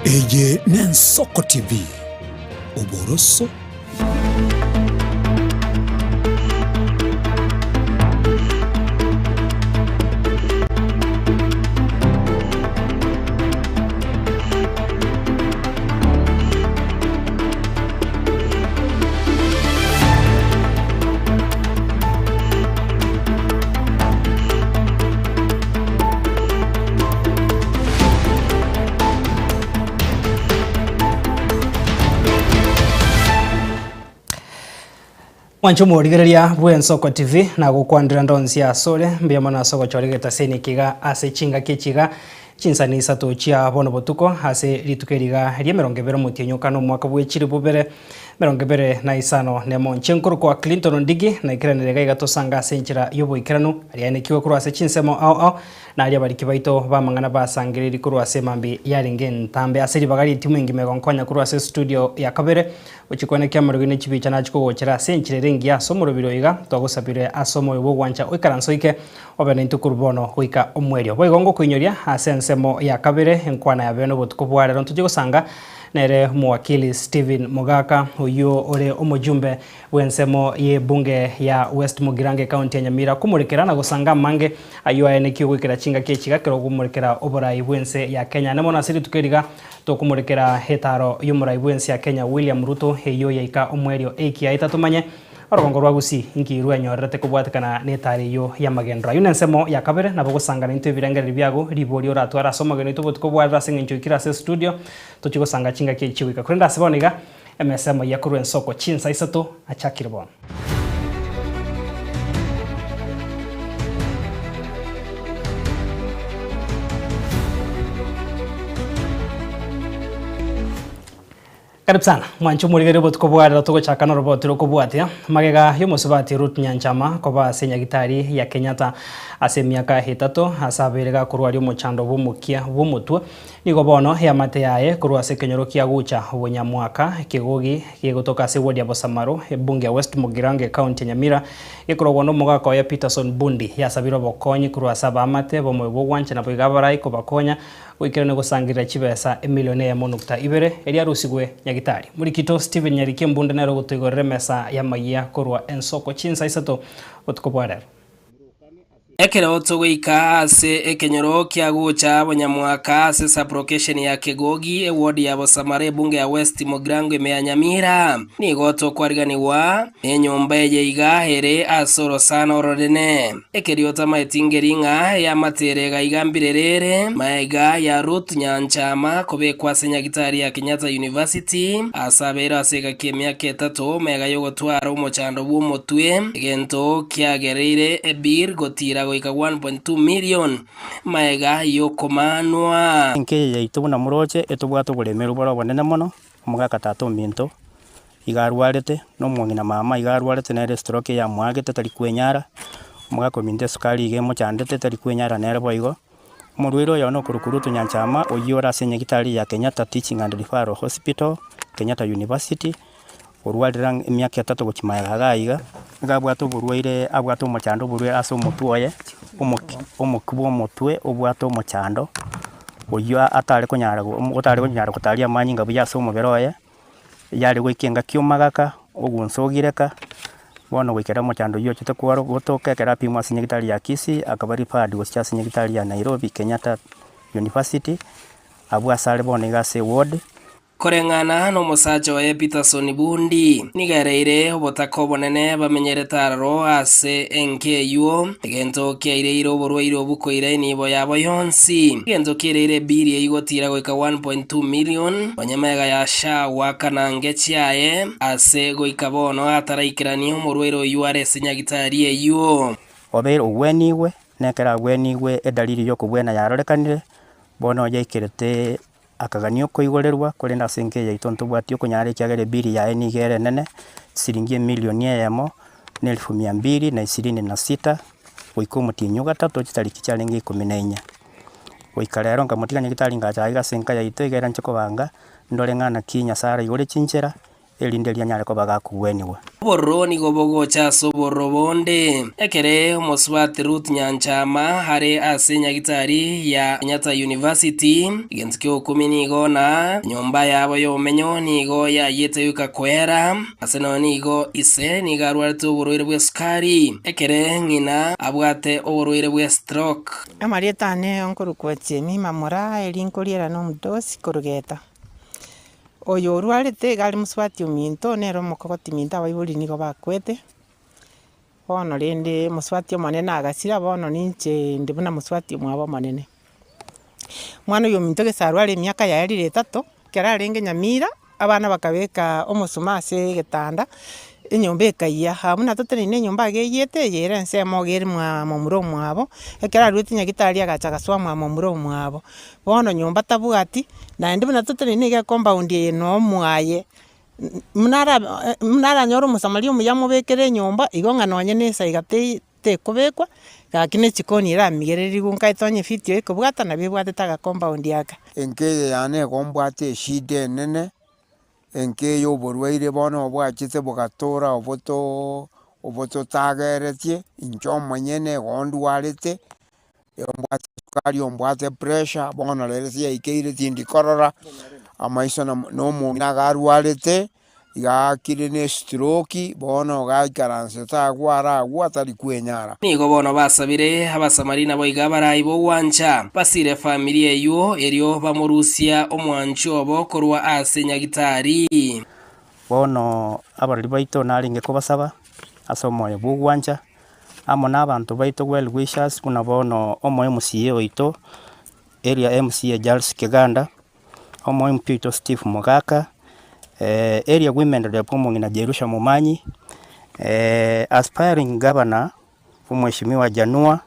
Eye n'Ensoko TV, oboroso. Mwanche omorigereria bw'Ensoko TV nagokwanera ndonsi asore, mbuya mono ase ogochora egetaseni eke iga ase chingaki echi iga chinsani isato chia bono botuko ase rituko eri iga ri'emerongo ebere omotienyi okane omwaka bwe chilifu bibere Emerongo ebere na isano nemo. Inche nkorokwa Clinton Ondigi, naikeranire iga iga tosange ase enchera y'oboikeranu, aria aenekigwe korwa ase chinsemo ao ao, na aria abariki baito b'amang'ana basangereiri korwa ase emambia yarenge entambe. Ase ribaga ri'etimu engima egonkonya korwa ase estudio ya kabere, gochia koenekia amariogi ne chibicha nachia kogochera ase enchera ere engiya ase omorobiri oyo iga, twagosabire ase omoyo bw'ogwancha oikaranse oike obe naintwe korwa bono goika omoerio. Boigo ngokoinyoria ase ensemo ya kabere enkwana ya bene obotuko bwa rero ntochie gosanga Nere Omowakili Stephen Mogaka, oyio ore omojumbe bw'ensemo y'ebunge ya West Mugirango ekaunti ya Nyamira komorekera na gosanga amange ayio aenekiwe goikera chingaki echi iga ekero okomorekera oborai bw'ense ya Kenya. Naende mono ase rituko eri iga tokomorekera etaaro y'omorai bw'ense ya Kenya William Ruto eyio yaika omoerio eiki yaye tatomanye Orogongo rwa Gusii inki rwenyorerete kobwatekana netari eyio y'amagendero? Ayio nensemo ya kabere, nabo gosanga naintwe ebirengererio biago, riborio oratware ase omogeni oito obotuko bwarire ase eng'encho oikire ase estudio, tochie gosanga chingaki echi chigoika. Korende ase bono iga, emesa emoyia korwa ensoko chinsa isato achakire bono. Karibu sana mwanche omorigereria obotuko bwa rero togochaka noroboti rokobwatia magega y'omosubati Ruth Nyanchama koba ase nyagitari ya Kenyatta ase emiaka etato ase abeire gakorwaria omochando bw'omokia bw'omotwe. Nigo bono eamate yaye korwa ase ekenyoro kia Gucha Bonyamwaka Kegogi gegotoka ase eward ya Bosamaro ebunge ya West Mugirango ecounty ya Nyamira gekorogwa nomogaka oye Peterson Bundi yasabire obokonyi korwa ase abaamate b'omoyo bw'ogwancha naboigo abarai kobakonya Goikerania gosangerera chibesa emilioni eyemo nukta ibere, eria arusigwe Nyagitari. Morikito Stephen Nyariki Embunde nere ogotoigorera emesa y'amayia korwa ensoko chinsa isato botuko bwa rero. Ekero togoika ase ekenyoro kia gocha Bonyamwaka ase sub-location ya Kegogi, eward ya Bosamara ebunge ya West Mugirango ime ya Nyamira, nigo tokwariganigwa nenyomba eye iga ere ase orosana oronene. Ekerio tamaeti ngeri ng'a eamate ere iga mbirere ere maega ya Ruth Nyanchama kobekwa ase nyagitari ya Kenyatta University ase abeire ase egaki emiaka etato mega yogotwara omochando bw'omotwe egento kiagereire ebill gotira goika 1.2 million maega yokomanwa. Enka eye yaito buna moroche etobwate oboremerwa bore obonene mono, omogaka tata ominto iga arwarete, na omong'ina mama iga arwarete nere estroke yamoagete tari kwenyara, omogaka ominto esukari iga emochandete tari kwenyara nere boigo. Omorwaire oyo one okorokwa Ruth Nyanchama oyio ore ase enyagitari ya Kenyatta Teaching and Referral Hospital, Kenyatta University, orwarire ang'e emiaka etato gochia magega iga iga, nigo abwate oborwaire abwate omochando oborwaire ase omotwe oye, omoki omoki bwa omotwe obwate omochando, oyio atare konyara otare konyara gotaria amanyinga buya ase omobere oye. Yare goika engaki omagaka, ogunsa ogireka, bono goikera omochando oyio ochete kwaro gotoka ekero apimwa ase nyagitari ya Kisii, akaba referred gochia ase nyagitari ya Nairobi Kenyatta University, abwo ase are bono iga ase eward. Koreng'ana nomosacha oye Peterson Bundi, nigo ereire obotaka obonene bamenyerete aroro ase enka eyio, egento kiaireire oborwaire obwo koira enibo yabo yonsi. Egento kiaireire ebiri eyio gotira goika 1.2 million, onye magega ya SHA goakana ngechi aye, ase goika bono ataraikerania omorwaire oyio are ase nyagitari eyio. Obeire ogwenigwe, na ekero agwenigwe edalili y'okobwena yarorekanire, bono yaikerete akagania okoigorerwa, korende ase enka eye yaito ntobwati okonyara ekiagera ebili yaye nigo ere enene, chisiringi emilioni eyemo, na elfu mia mbili na ishirini na sita, goika omotienyi o gatato chitariki chiarenge ikomi na inye. Goika rero nkamotiga nyagetari ngacha aiga ase enka yaito iga ere nche kobanga, ndore ng'a naki Nyasaye araigore chinchera. erinde rianyare koba gakogwenigwa. Obororo nigo bogocha ase obororo bonde. Ekere omosubati Ruth Nyanchama are ase nyagitari ya Kenyatta University, egento ki'ogokumia nigo na enyomba yabo y'obomenyo nigo yayiete goika koera. Ase nonya nigo ise nigo arwarete oborwaire bw'esukari, ekere ng'ina abwate oborwaire bw'estroke. Amarieta ane nkorokwa Jemimah Moraa, eri nkoriera na omodosi korogeta. Oyo orwarete iga are mosubati ominto, nere omokogoti minto abaibori nigo bakwete, bono rende mosubati omonene agasira bono ninche inde buna mosubati omwabo omonene. Omwana oyo ominto gese arware emiaka yaye rire etato, ekero arenge nyamira, abana bakabeka omosuma ase egetanda, enyomba ekayia. Aa buna toteneine enyomba iga eyete, eye ere ensemo iga ere mwa momura omwabo, ekero aruete nyagitari agacha agasoa mwa momura omwabo. Bono nyomba tabwati, naende buna toteneine iga ecompound eye no omwaye, buna ara buna aranyore omosamaria omuya amobekere enyomba, igo ng'a nonye na esaiga tei tekobekwa, gaki ne echikoni eramigererigwe nkaete onye efiti eye ekobwata nabo ebwatete agacompound aka. Enka eye yane igo mbwate eshida enene, enka eye oborwaire bono bwachete bogatora obotoo obototageretie, inche omonyene igo ndwarete, ombwate esukari ombwate pressure, bono rero siyaikeire tindi korora, amaiso na na omong'ina iga arwarete, iga akire na estroke, bono iga aikaransete agwo are agwo atari kwenyara. Nigo bono basabire Abasamari naboigo abarai b'ogwancha, basire efamiri eyio, erio bamorusia omwanchi obo korwa ase nyagitari. Bono abarori baito narenge kobasaba ase omoyo bw'ogwancha, amo na abanto baito well wishers buna bono omo MCA oito, area MCA Charles Kiganda, omo MP oito Steve Mogaka, area women rep omong'ina Jerusha Momanyi, aspiring governor omweshimiwa Janua,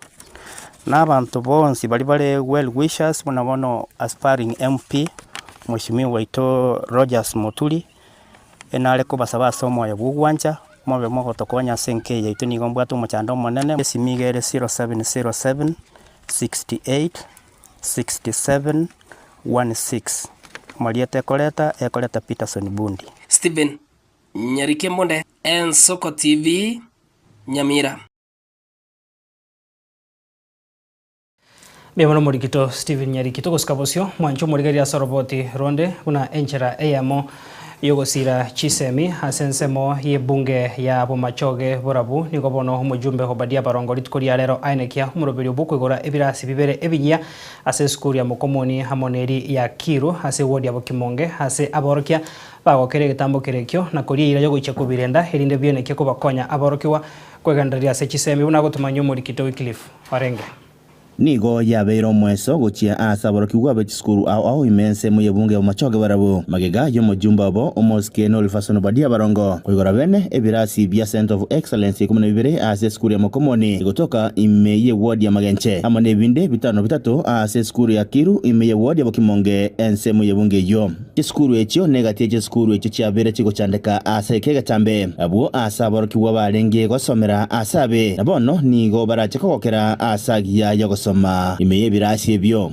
na abanto bonsi baria bare well wishers buna bono aspiring MP mweshimiwa oito Rogers Muturi, Nare kobasaba ase omoyo bw'ogwancha, mobe mogotokonya ase enka eye yaito nigo mbwate omochando omonene. Esimi iga ere 0707 68 67 16. Omoriete ekoreta, ekoreta Peterson Bundi. Stephen Nyarikembonde, Ensoko TV, Nyamira. Mbuya mono omorikito Stephen Nyariki. Togosika bosio mwanche omorigereria ase oroboti ronde buna enchera eyemo yogosira chisemi ase ensemo y'ebunge ya Bomachoge Borabu. Nigo bono omojumbe Obadia Barongo rituko ria rero aenekia omoroberio bw'okoigora ebirasi bibere ebinyia ase esukuru ya Mokomoni amo neri ya Kiru ase ewodi ya Bokimonge ase aborokia bagokera egetambo kere ekio na koria eira yogochia kobirenda erinde bienekie kobakonya aborokigwa kwegendereria ase chisemi buna agotomanyia omorikito Wycliffe Orenge. Nigo yabeire omoeso gochia aase aborokigwa be chisukuru ao ao ime ensemo y'ebunge y'omochoge barabwo. Magega y'omojumbe obo, omosike Nolfason Obadia Barongo, koigora bene ebirasi bia Centre of Excellence ikomi na bibere aase esukuru ya Mokomoni egotoka ime y'eward ya Magenche, amo nebinde bitano na bitato aase esukuru ya Kiru ime y'eward ya Bokimonge ensemo y'ebunge eyio. Chisukuru echio negati ye chisukuru echio chiabeire chigochandeka ase eke egetambe, abwo aase aborokigwa barenge gosomera aase abe, na bono nigo barache kogokera aase agiya y'ogosoma ime y'ebirasi ebio.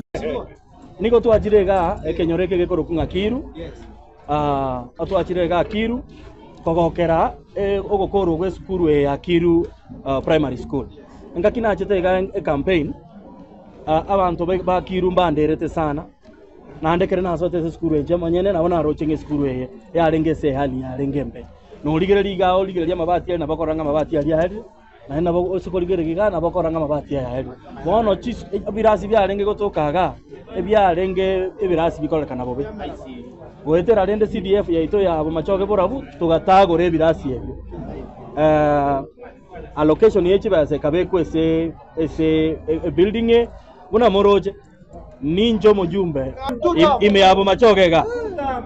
Nigo twachire igaa ekenyoro eke gekorokwa ng'a Kiru, twachire igaa Kiru kogokera ogokorwa gwa esukuru eye ya Kiru Primary School. Engaki nachete igaa ecampaign, abanto ba Kiru mbanderete sana. Naende ekero nasoete ase esukuru enche omonyene, nabo naroche ng'a esukuru eye yarenge ase ehali yarenge embe. Norigereria igaa origereria amabati aria nabo okorora ng'a amabati aria aerire, naende nabo ase korigereria igaa nabo okorora ng'a amabati aya aerire. Bono chis ebirasi biarenge gotoka igaa, ebiarenge ebirasi bikorekana bobe. Goetera rende CDF yaito ya Bomachoge Borabu, togatagora ebirasi ebio. Allocation ye chibesa ekabekwa ase ase ebuilding eye, buna moroche. Ninche omojumbe ime ya Bomachoge iga,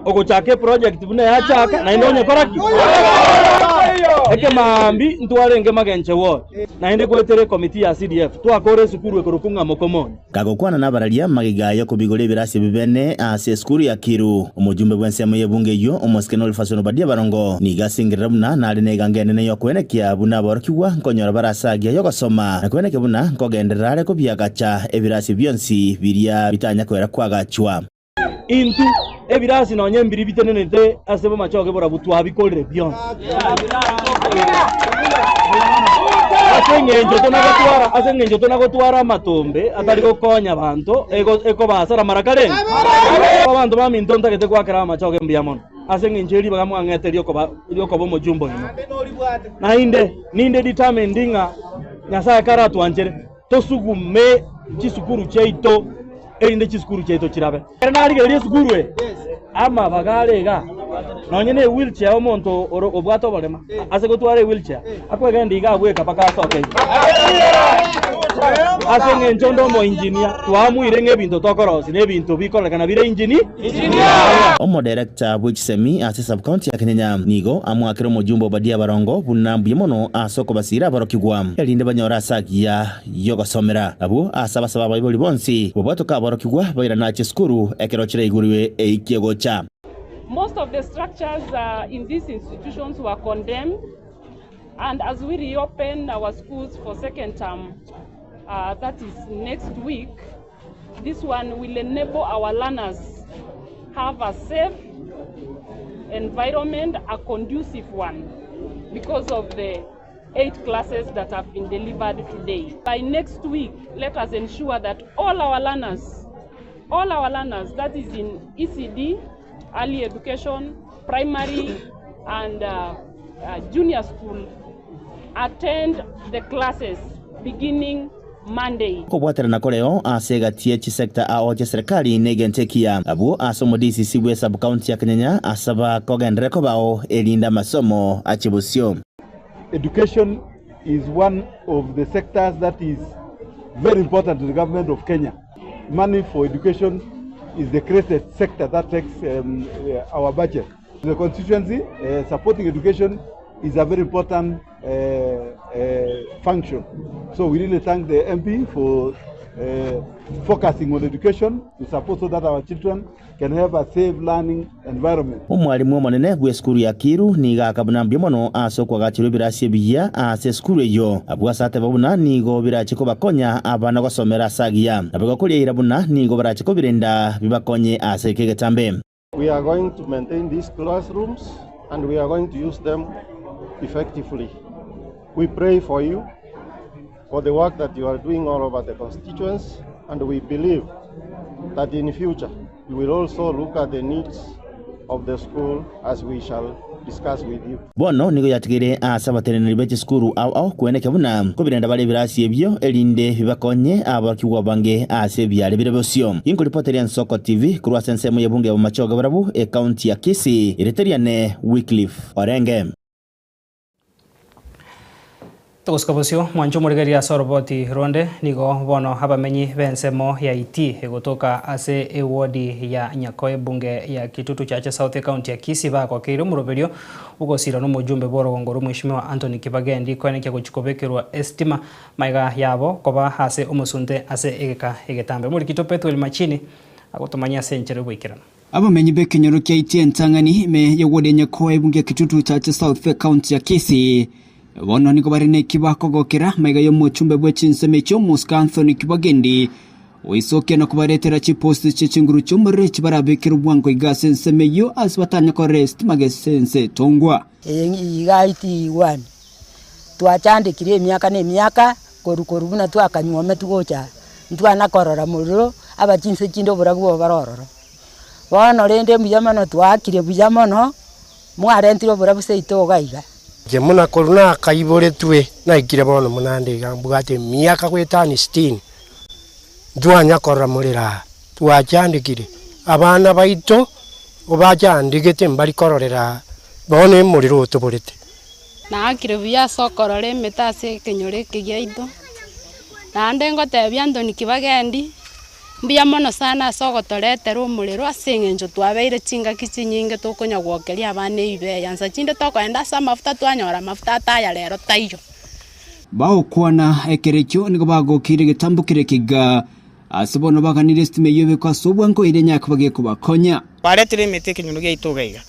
ogochaka eproject buna yachaka naende onye kora ki? Ekemaambi ntwarenge Magenche ward naende goetera ecommittee ya CDF twakora esukuru ekorokwa ng'a Mokomoni. Kagokwana nabararia magega y'okobigora ebirasi ebi bene ase esukuru ya Kiru, omojumbe bw'ensemo y'ebunge eyio, omosike Nolfason Obadia Barongo, nigo asengerera buna nare negango enene y'okoenekia buna aborokigwa nkonyora bare ase agiya y'ogosoma, na koenekia buna nkogenderera are kobiagacha ebirasi bionsi biria bitanya koera koagachwa. Intwe, Ebirasi nonya mbiri bitenenete ase bomachoge borabu twabikorire bionsi. Ase eng'encho tonagotwara ase eng'encho tonagotwara amatombe atari gokonya abanto ego ekobasara mara kare. Abanto baminto ntagete goakera amachoge mbuya mono ase eng'encho ye ribaga mwang'ete riokoba riokoba omojumbe oino. Naende ninde determined ng'a Nyasae karatwanchere Tosugume chisukuru chiaito, erinde chisukuru chiaito chirabe. Ekero narigereria esukuru eye, amabaga are igaa, nonye ne ewheelchair omonto ore obwate oborema ase gotwara ewheelchair, akwegenda igaa bweka mpaka asoke ime. Ase eng'encho onde omoengineer, twamuire ng'a ebinto tokorosia na ebinto bikorekana bire engine. Omoderekta bwe chisemi ase sub-county ya Kenyenya nigo amoakire omojumbe Obadia Barongo buna mbuya mono ase okobasiira aborokigwa erinde banyore ase agiya y'ogosomera. Abwo ase abasaba abaibori bonsi bobwatoka aborokigwa bairane ache esukuru ekero chiraigurwe eiki egocha. Most of the structures in these institutions were condemned and as we reopen our schools for second term that is next week, This one will enable our learners have a safe environment, a conducive one, because of the 8 classes that have been delivered today. By next week, let us ensure that all our learners, all our learners, that is in ECD, early education, primary and junior school, attend the classes beginning Monday. Okobwaterana koreo ase egati ye chisecta ao chia serikali negento ekiya. Abwo ase omo DCC bwe sub county ya Kenyenya asaba kogenderera kobao erinde amasomo achie bosio. Education is one of the sectors that is very important to the government of Kenya. Money for education is the greatest sector that takes our budget. The constituency supporting education is a very important function. So we really thank the MP for focusing on education to support so that our children can have a safe learning environment. Omwalimu omonene bw'esukuru ya Kiru nigo akabuna mbuya mono ase okoagacherwa ebirasi ebiya ase esukuru eyio. Abwo ase ateba buna nigo birache kobakonya abana gosomera ase agiya. Naboigo koria eira buna nigo barache kobirenda bibakonye ase eke egetambe. We are going to maintain these classrooms and we are going to use them effectively. We pray for you, for the work that you are doing all over the constituents, and we believe that in future you will also look at the needs of the school as we shall discuss with you. Bono nigo yatigaire ase abateneneri be chisukuru ao ao kweneka buna nkobirenda bare ebirasi ebio, erinde bibakonye aborokigwa abange ase ebiare bire bosio. Inkoripoteria Ensoko TV korwa ase ensemo y'ebunge ya Bomachoge Borabu, ekaunti ya Kisii, erieta riane Wycliffe Orenge. Togosika bosio, mwanche omorigereria ase oroboti ronde, nigo bono abamenyi b'ensemo ya Itii egotoka ase ewodi ya Nyakoe ebunge ya Kitutu Chache South ecounty ya Kisii bagokeire omoroberio bw'ogosira nomojumbe bw'orogongo rw'omweshimiwa Anthony Kibagendi koenekia gochia kobekerwa esitima magega yabo koba ase omosunte ase egeka egetambe. Omorikito Pethuel Machini agotomanyia ase enchera y'oboikeranu. Abamenyi b'ekenyoro kia Itia entang'ani ime y'ewodi ya Nyakoa ebunge ya Kitutu Chache South ekaunti ya Kisii bono nigo bare neki bakogokera maiga y'omochumbe bwe chinsemo echio Omosike Anthony Kibagendi oisokia na kobaretera chiposti chie chinguru chi'omorero echi barabekere obwango iga ase ensemo eyio ase batanye korora esitima gese ense etongwa. Eye iga itiigwani, twachandekire emiaka na emiaka, korwa korwa buna twakanywometwe gocha aa, ntwana korora morero, aba chinse chinde oborabu obo bore ororo. Bono rende mbuya mono twaakire buya mono, mwarentire oborabu seito iga iga. Inche buna korwa nakaiboretwe, naikire bono buna nde iga mbwate emiaka goetania sitini, ntwanya korora morero aa, twachandekire, abana baito Obachandegete mbari kororera aa, bono emorero otoborete. Naakire buya ase okorora emete ase ekenyoro eke giaito, naende ngotebia Anthony Kibagendi, mbuya mono sana ase ogotoretera omorero ase eng'encho twabeire chingaki chinyinge tokonya gwokeria abana ebibe nsa chinde tokoenda ase amafuta twanyora amafuta ataya rero taiyo. Bagokwana ekero ekio nigo bagokeire egetambo keria ekiga. Ase bono baganirie esitima eyio ebekwe ase obwango eria enyare koba gekobakonya. Baretire emete ekenyoro giaito iga iga,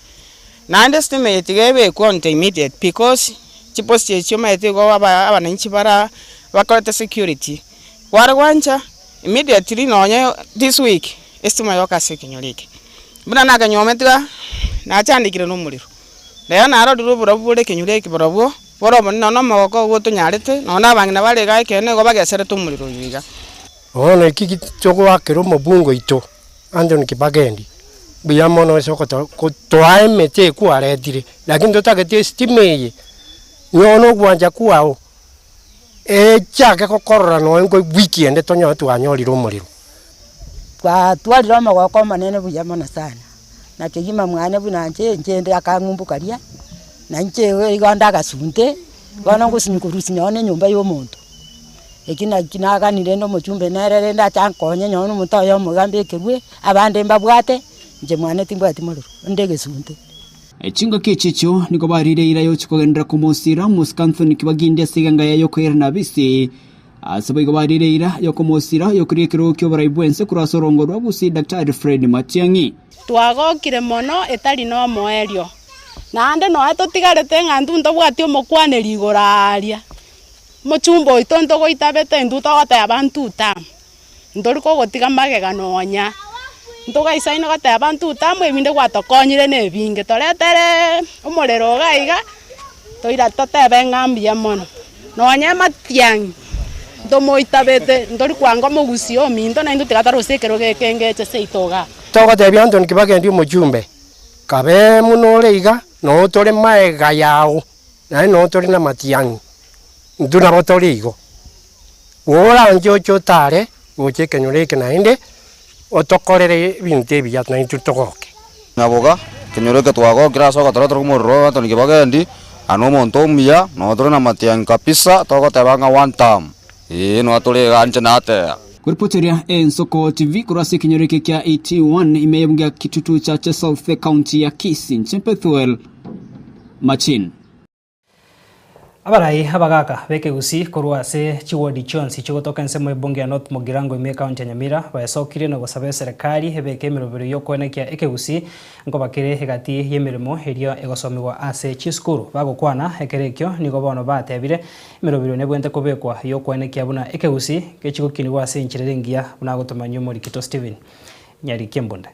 naende esitima eye tiga ebekwe on the immediate because chipost echi omanyete igo aba abananchi bara bakorete security, kware gwancha immediately nonye this week esitima yoka ase ekenyoro eke. Buna nakanyuomete iga, nachandekire na omorero. Rero narorire oborabu bore ekenyoro eke borobwo, bore obonene nonye na omogoko ogo tonyarete, nonye na abang'ina bare igaa ekeene nigo bageserete omorero oyo iga. Bono eki togoakera omobunge oito Anthony Kibagendi mbuya mono ase ogotoa emete eye kwaretire, lakini totagete estima eye nonye ogwancha kwao echake gokorora nonye nko ewiki ende tonyore twanyorire omorero. Twatwarire omogoko omonene buya mono sana, na kegima mwane buna inche inche inde akang'umbu karia, na inche igo inde agasunte, bono ngosinywa korusia nonye na enyomba ya omonto. Eki naki naganire rende omochumbe nere rende ache ankonye nonye na omonto oyomo iga mbekerwe, abande mbabwate, inche mwane timbwati morero, inde egesunte. Chingaki echi echio nigo barire eira y'ogochia kogenderera komosira omosike Anthony Kibagindi ase eganga yaye y'okoirana abisi. Ase boigo barire eira y'okomosira oyokoria ekerogo ki'oborai bw'ense korwa ase orongo rwa Gusii Daktari Fred Matiang'i. Twagokire mono etari nomoerio, naende nonya totigarete ng'a intwe ntobwati omokwaneri igoro aaria. Omochumba oito ntogoitabete intwe togoteba ntutama, ntori kogotiga magega nonya. Ntogaisaine goteba ntutama ebinde gwatokonyire na ebinge, toretere omorero iga iga, toira totebe ng'a mbuya mono. Nonya amatiang'i ntomoitabete, ntori kwanga omogusii ominto naintwe tiga torose ekerogo ekenge eche seito igaa. Togotebia Anthony Kibagendi omochumbe, kabe buna ore iga, noo tore magega yao. Naende noo tore namatiang'i, intwe nabo tore igo. Oranche oche otare gocha ekenyoro eke naende, otokorere ebinto ebiya naintwe togoke. Nyaboga, ekenyoro eke twagokire ase ogotoretera omorero Anthony Kibagendi, aa nomonto omuya, noo tore namatiang'i kabisa, togoteba ng'a one term, eeh noo tore igaa inche nateeba. Koripoteria Ensoko TV korwa ase ekenyoro eke kia ET1 ime y'ebunge ya Kitutu Chache South Ekaunti ya Kisii, inche Bethuel Machine. Abarai abagaka b'ekegusii korwa ase chiwodi chionsi chigotoka ensemo y'ebunge ya North Mugirango ime ekaunti ya Nyamira baesokirie na gosaba eserekari ebeke emerobero y'okoenekia ekegusii nkoba kere egati y'emeremo eria egosomigwa ase chisukuru. Bagokwana ekero ekio nigo bono batebire emerobero nebwente kobekwa y'okoenekia buna ekegusii gechigokinigwa ase enchera ere engiya buna agotomanyia omorikito Stephen Nyariki Embunde.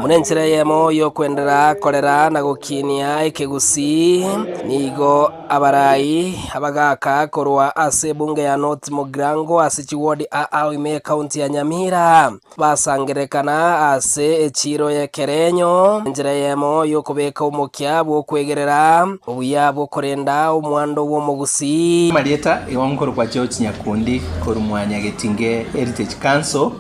Buna enchera eyemo y'okwenderera korera na gokinia ekegusii, nigo abarai abagaka korwa ase ebunge ya North Mugirango ase chiwodi aa ime y'ekaunti ya Nyamira Basangererekana ase echiiro y'ekerenyo, enchera eyemo y'okobeka omokia bw'okwegerera, obuya bw'okorenda omwando bw'omogusii. Amarieta igo nkorokwa George Nyakundi korwa Mwanyagetinge Heritage Council.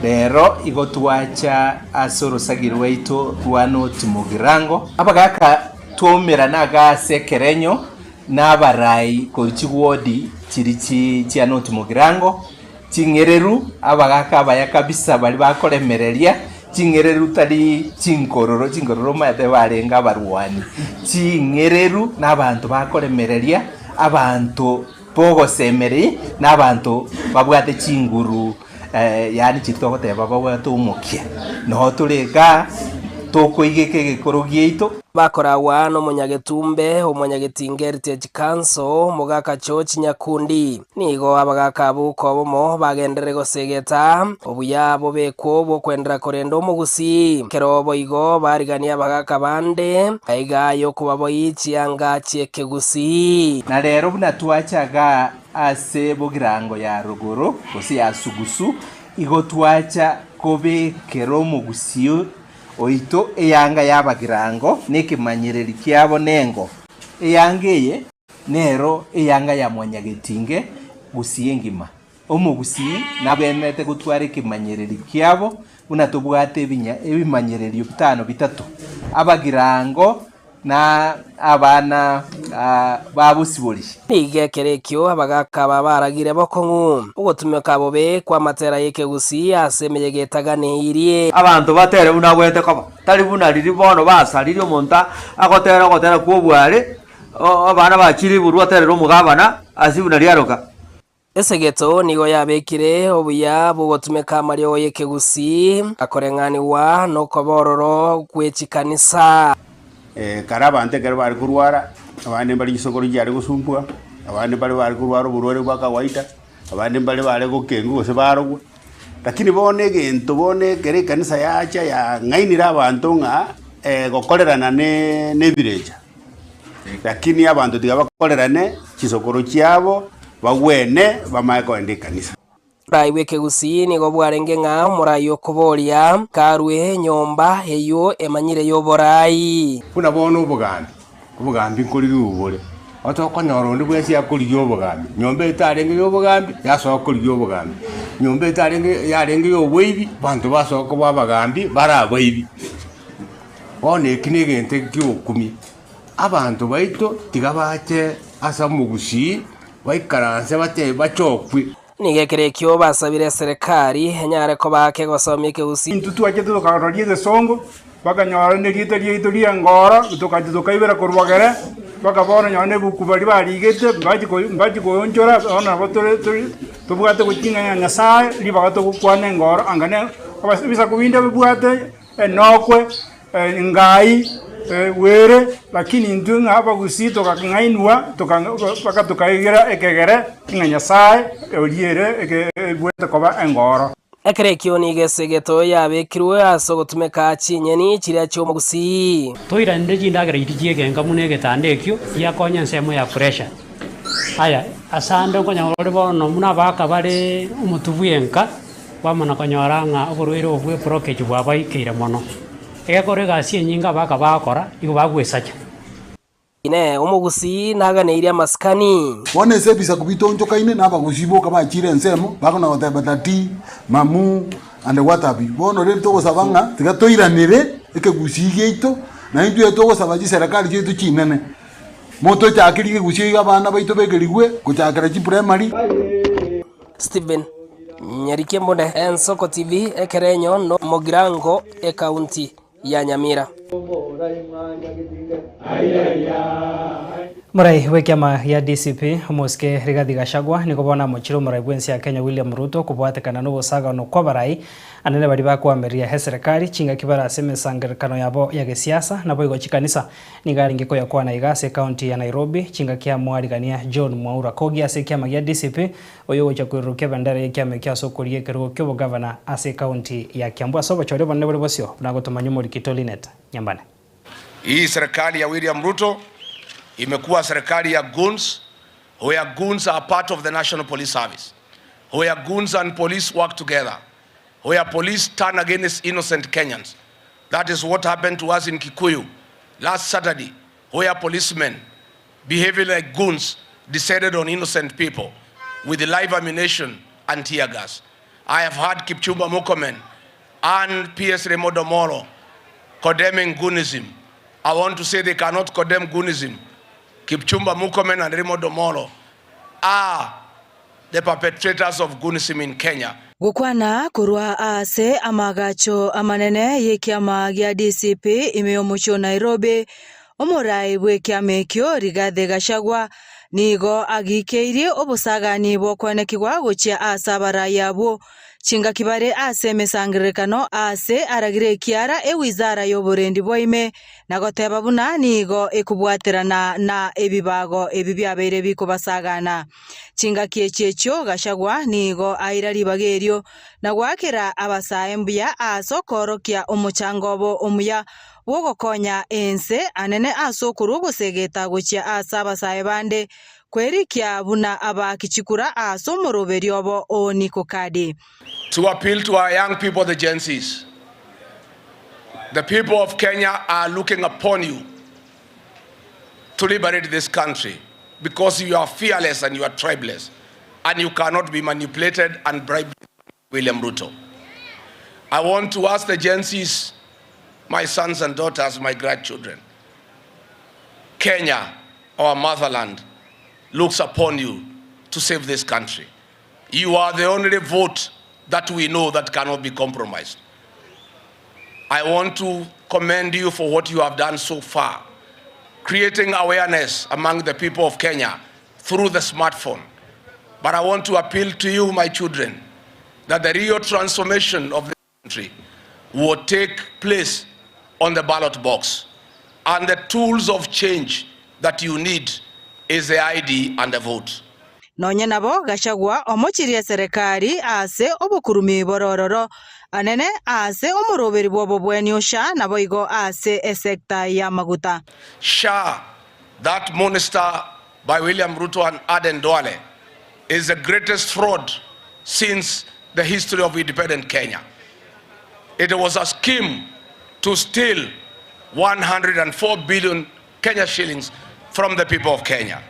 Rero igo twacha ase orosagi rwaito rwa North Mugirango. Abagaka twaumerana iga ase ekerenyo na abarai korwa chiwodi chiri chia North Mugirango. Ching'ereru, abagaaka abaya kabisa baria bakoremereria, ching'ereru tari chinkororo, chinkororo omanyete barenge abarwani, ching'ereru na abanto bakoremereria, abanto bogosemeria, na abanto babwate chinguru yaani chiria togoteba babwate omokia. Noo tore igaa, tokoigeka egekoro giaito. Bakoragwa nomonyagetumbe, omonyagetinga Heritage Council, Mogaka George Nyakundi. Nigo abagaaka abwo kobomo bagenderere gosegeta obuya bobekwo bw'okwendera korenda omogusii. Ekero boigo bariganie abagaaka bande aiga y'okobaboi chianga chi'ekegusii. Na rero buna twacha igaa ase bogirango ya rogoro, gose ya sugusu, igo twacha kobekera omogusii oito eyanga y'abagirango nekemanyereri kiabo nengo. Eyanga eye Nero eyanga ya mwanyagetinge gusii engima. Omogusii nabwenerete gotwara ekemanyereri kiabo buna tobwate ebinya ebimanyererio bitano bitato, abagirango na abana ba bosibori. Nigo ekero ekio abagaaka aba baragire bokong'u, ogotumeka bobe kw'amatera y'ekegusii ase emeyega etaganeirie. Abanto batere buna agwenerete koba, tari buna riria bono basaririe omonto agotera ogotera kw'obware, Abana ba Chiriburwa aterere omogabana ase buna riaroka. Esegeto nigo yabekire obuya bw'ogotumeka amariogo y'ekegusii akoreng'anigwa nokoba ororo gwe chikanisa. Kare abanto ekero bare korwara, abande mbare chisokoro chiare gosumbua, abande mbare bare korwara oborwaire bwa kawaida. Abande mbare bare gokengwa gose barogwa, lakini bono egento bono ekero ekanisa yacha yang'ainire abanto ng'a gokorerana ne na ebirecha. Lakini abanto tiga bakorerane chisokoro chiabo, bagwene bamanye kogenda ekanisa. Oborai bw'ekegusii nigo bwarenge ng'a omorai okoboria karue enyomba eyio emanyire y'oborai. Buna bono obogambi, obogambi nkorigiwa bore, otokonyora onde bwensi akorigia obogambi, nyomba etarenge ya obogambi, yasoa korigia obogambi, nyomba etarenge yarenge ya oboibi, abanto basoa koba abagambi bare abaibi. Bono eki na egento ekiokumia, abanto baito tiga bache ase omogusii, baikaranse batebe bachokwe. Nigo ekero ekio basabire eserekari enyare koba kegosomia ekegusii. Intwe twachete tokaroria egesongo, bakanyora nerieta riaito ri'engoro, togacha tokaibera korwa bogere, mpaka bono nonye na ebuku baria barigete mbachi ko mbachi koonchora, bono nabo tore tore tobwate goching'a ya Nyasaye, ribaga togokwana engoro anga ne abas ebisaku binde bibwate enokwe, engai, were, lakini intwe ng'a abagusii tokang'ainwa toka mpaka tokaegera ekegere ng'a Nyasaye oria ere eke ebwate koba engoro. Ekero ekio nigo esegeto yabekirwe ase ogotumeka chinyeni chiria chi'omogusii. Toiranire chindagera chiria chi'egenka buna egetanda ekio giakonya ensemo ya pressure. Aya, asande okonyora ore bono buna abagaka bare omotwe bw'enka, Kwamana konyora ng'a oborwaire obo bw'eprokeji bwabaikeire mono. Egekora egasi enyinge abaka bagokora, nigo bagwesacha. Inee! Omogusii naganeirie amasikani? Bono ase ebisaku bitonchokaine na abagusii boka bachiire ensemo, bakona goteba tati, mamu, and what have you. Bono rende togosaba ng'a tiga toiranere ekegusii giaito, na intwe togosaba chiserekari chiaito chinene, motochakerie ekegusii iga abana baito begerigwe gochakera chiprimary. Stephen Nyariki Mbune, Ensoko TV, Ekerenyo, no Mogirango, Ekaunti ya Nyamira. Morai bw'ekiama gia DCP, omosike Rigathi Gachagua nigo bono amochire omorai bw'ense ya Kenya William Ruto kobwatekana nobosagano kw'abarai anene baria bakoamereria eserekari chingaki bare ase emesangererekano yabo ya gesiasa naboigo chikanisa Nigo arenge koyakwana iga ase ekaunti ya Nairobi chingaki amoarigania John Mwaura Kogi ase ekiama gia DCP oyo ogocha koirurukia ebendera y'ekiama ekio ase okoria ekerogo ki'obogavana ase ekaunti ya Kiambu ase obochori obonene bore bosio buna gotomanya omorikito Linet Nyambane. Hii serikali ya William Ruto imekuwa serikali ya goons where goons are part of the National Police Service, where goons and police work together, where police turn against innocent Kenyans. That is what happened to us in Kikuyu last Saturday, where policemen behaving like goons descended on innocent people with live ammunition and tear gas. I have heard Kipchumba Murkomen and PS Raymond Omolo condemning goonism. I want to say they cannot condemn goonism. Kipchumba Murkomen and Raymond Omolo are the perpetrators of goonism in Kenya. Gokwana korwa ase amaagacho amanene y'ekiama gia DCP ime y'omochie o Nairobi, omorai bw'ekiama ekio Rigathi Gachagua nigo agikeirie obosagani bw'okoenekigwa gochia ase abarai abwo chingaki bare ase emesangererekano aase aragire ekiara ewizara y'oborendi bwa ime na goteba buna nigo ekobwaterana na ebibago ebi biabeire bikobasagana. Chingaki echi echio Gachagua nigo aira ribaga erio na goakera abasae mbuya ase okoorokia omochango obo omuya bw'ogokonya ense anene ase okorua ogosegeta gochia ase abasae bande kwerikia buna abaaki chikura ase omoroberio obo o Niko Kadi. To appeal to our young people the Gen Zs. The people of Kenya are looking upon you to liberate this country because you are fearless and you are tribeless and you cannot be manipulated and bribed William Ruto. I want to ask the Gen Zs, my sons and daughters, my grandchildren, Kenya, our motherland, looks upon you to save this country. You are the only vote that we know that cannot be compromised. I want to commend you for what you have done so far, creating awareness among the people of Kenya through the smartphone. But I want to appeal to you, my children, that the real transformation of the country will take place on the ballot box. And the tools of change that you need is the ID and the vote. Nonye nabo Gachagua omochirie eserekari ase obokurumi borororo anene ase omoroberi bw'obobweni o SHA naboigo ase esecta y'amaguta. SHA, that monster by William Ruto and Aden Duale, is the greatest fraud since the history of independent Kenya. It was a scheme to steal 104 billion Kenya shillings from the people of Kenya.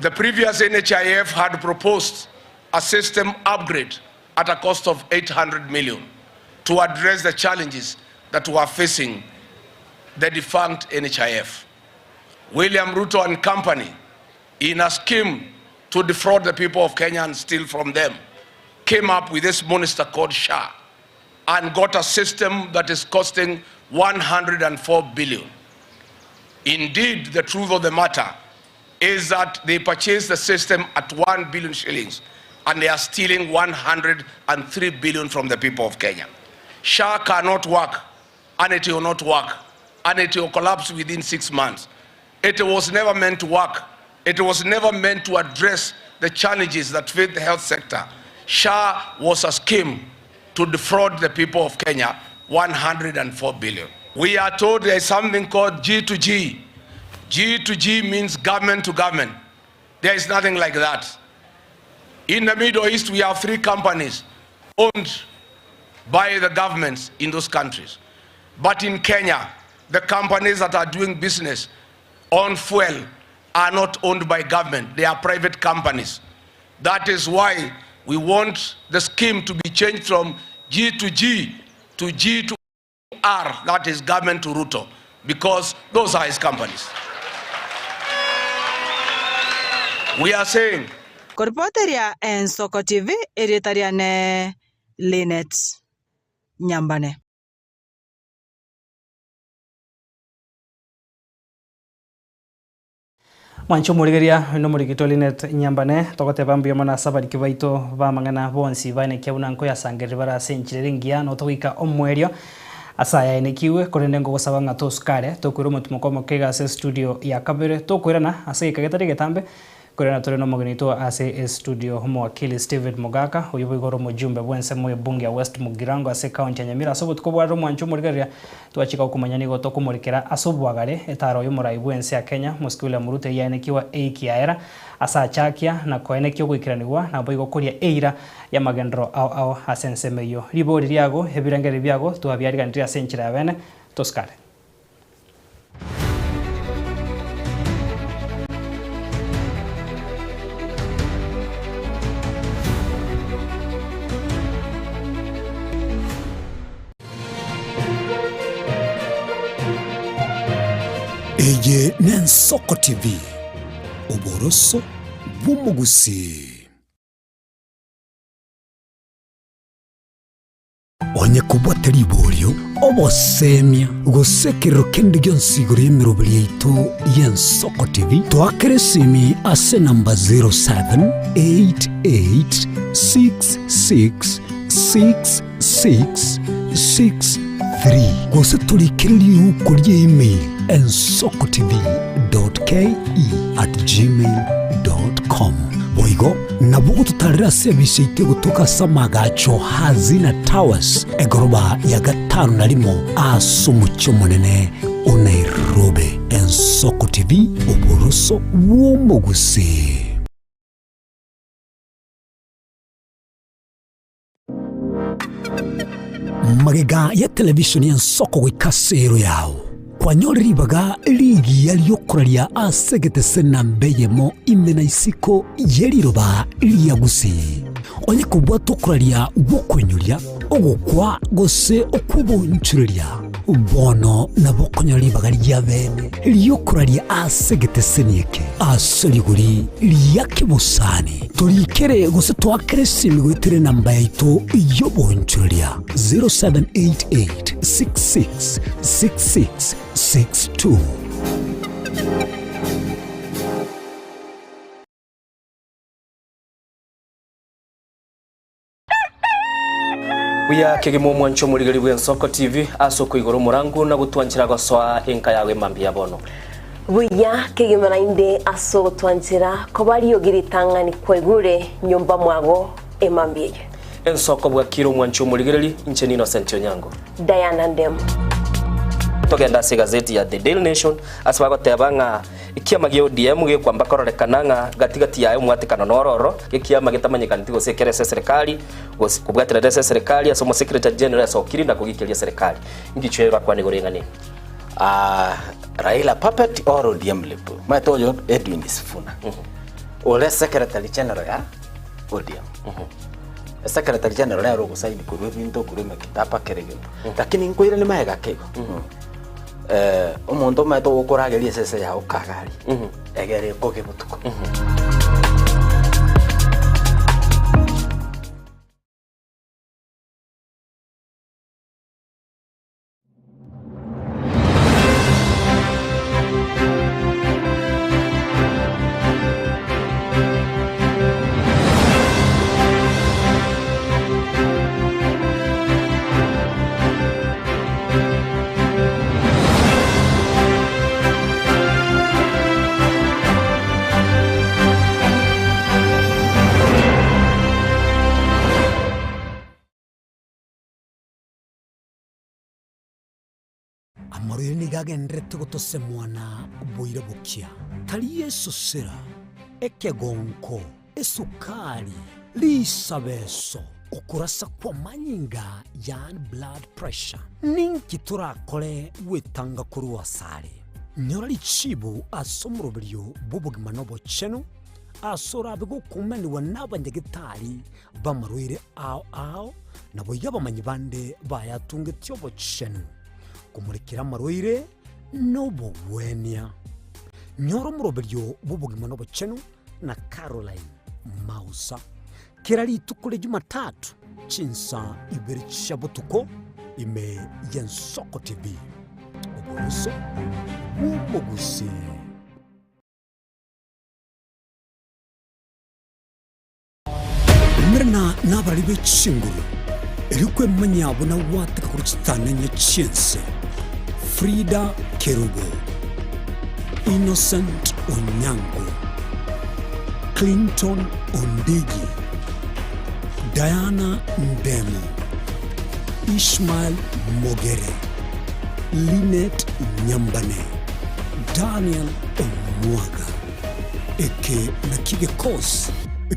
The previous NHIF had proposed a system upgrade at a cost of 800 million to address the challenges that were facing the defunct NHIF. William Ruto and company, in a scheme to defraud the people of Kenya and steal from them, came up with this monster called SHA and got a system that is costing 104 billion. Indeed, the truth of the matter is that they purchased the system at 1 billion shillings and they are stealing 103 billion from the people of Kenya. SHA cannot work and it will not work and it will collapse within six months. It was never meant to work. It was never meant to address the challenges that face the health sector. SHA was a scheme to defraud the people of Kenya 104 billion. We are told there is something called G to G. G to G means government to government. There is nothing like that. In the Middle East, we have three companies owned by the governments in those countries. But in Kenya, the companies that are doing business on fuel are not owned by government. They are private companies. That is why we want the scheme to be changed from G to G to G to R, that is government to Ruto, because those are his companies. We are saying Koripoteria Ensoko TV, erieta riane Linet Nyambane. Mwanche omorigeria nomorigito Linet Nyambane, togoteba mbuya mono ase abariki baito b'amang'ana bonsi baenekia buna nkoyasangereri bare ase enchera ere engiya notogoika omoerio ase aya aenekiwe, korende nkogosaba ng'a tosukare tokoira omotimoko omoke iga ase estudio ya kabere tokoirana ase egeka getari egetambe Korende tore nomogeni oito ase estudio Omowakili Stephen Mogaka, oyio boigo ore omojumbe bw'ensemo y'ebunge ya West Mugirango ase ecounty ya Nyamira. Ase obotuko bwa rero omwancho omorigereria twachika gokomanya nigo tokomorekera ase obwagare etaro y'omorai bw'ense ya Kenya Mosike William Ruto eyaenekiwa eiki yaera ase achakia na koenekia ogoikeranigwa naboigo koria eira y'amagenderero ao ao ase ensemo eyio. Ribori riago, ebirengererio biago twabiariganirie ase enchera ya bene. Tosikare. Eye n'Ensoko TV, oboroso bw'omogusii. Onye kobwate riborio, obosemia, gose ekerero kende gionsi igoro y'emeroberi yaito y'Ensoko TV, toakere esimi ase enamba 0788666663 gose torikere riuko ria email ensokotv.ke@gmail.com. Boigo Nabo gototarera ase ebise yaito egotoka ase amaagacho Hazina Towers, egoroba ya gatano na rimo ase omochie omonene o Nairobi. Ensoko TV, oboroso bw'omogusii. Magega ya televishoni y'ensoko goika ase ero yao, kwanyore ribaga rigiya ri'okoraria ase egetese namba eyemo ime na isiko ye riroba ria Gusii. Onye kobwata okoraria gw'okoinyoria, ogokwa gose okw'obonchureria, bono nabo okonyora ribaga ri'abeene ri'okoraria ase egeteseni eke ase rigori ria kebosani. Torikere gose toakere esimi goetera enamba yaito y'obonchoreria 0788 66 66 62. Buya kegima omwancho omorigeri bw'Ensoko TV ase okoigora omorango na gotwanchera gosoa enka yago emambia ya bono. Buya kegima naende ase ogotwanchera koba riogi ritang'ani kwaigure nyomba mwago emambia eye. Ensoko bwakire omwanchi omorigereri, inche n'Innocent Onyango. Diana Ndemo. Togende ase egazeti ya The Daily Nation ase bagoteba ng'a ekiama gia ODM gekwamba kororekana ng'a gati gati yaye omwatekano noro ororo, ekiama getamanyekaneti gose ekere ase eserekari gose kobwaterera ase eserekari ase omosecretary general asokiri na kogikeria eserekari. Inki orakwane igoro y'eng'ana eye? Ah, Raila puppet or ODM lip. Omanyete oyo Edwin Sifuna. Ore secretary general ya ODM. Secretary general nere ogosaini korwa ebinto korwa emekitaba kera egento. Lakini nkoiranie magega ake igo. Eh, omonto omanyete ogokorageria esese yago kagari. Egere ekoge botuko. Amarwaire nigo agendererete gotosemwa na oboira bokia, tari esosera, ekegonko, esukari, risabeso, okorasa kw'amanyinga yaani blood pressure. Ninki torakore gwetanga korwa asare? Nyora richibu ase omoroberio bw'obogima na obochenu, ase orabe gokumanigwa n'abanyagetari b'amarwaire ao ao, naboigo abamanyi bande bayatungetie obochenu, komorekera amarwaire nobogwenia. Nyora omoroberio bw'obogima nobochenu na Caroline Mausa kera rituko ria Jumatatu chinsa ibere chia botuko ime y'Ensoko TV. Oboroso bw'omogusii. Umerana nabarari be chinguru, erio kwemanyia buna gwateka korwa chitanenye chi'ense. Frida Kerubo, Innocent Onyango, Clinton Ondigi, Diana Ndemo, Ishmael Mogere, Linet Nyambane, Daniel Omwaga. Eke nakio gekosi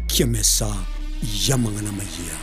ki'emesa y'amang'ana amayia.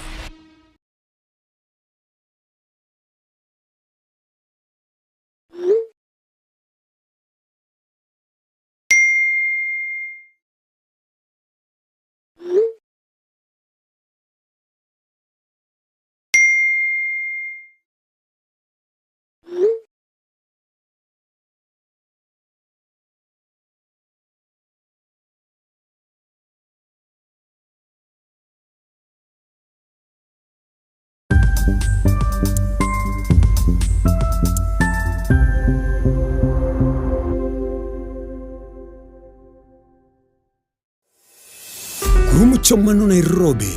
Korwa omochie omwano Nairobi,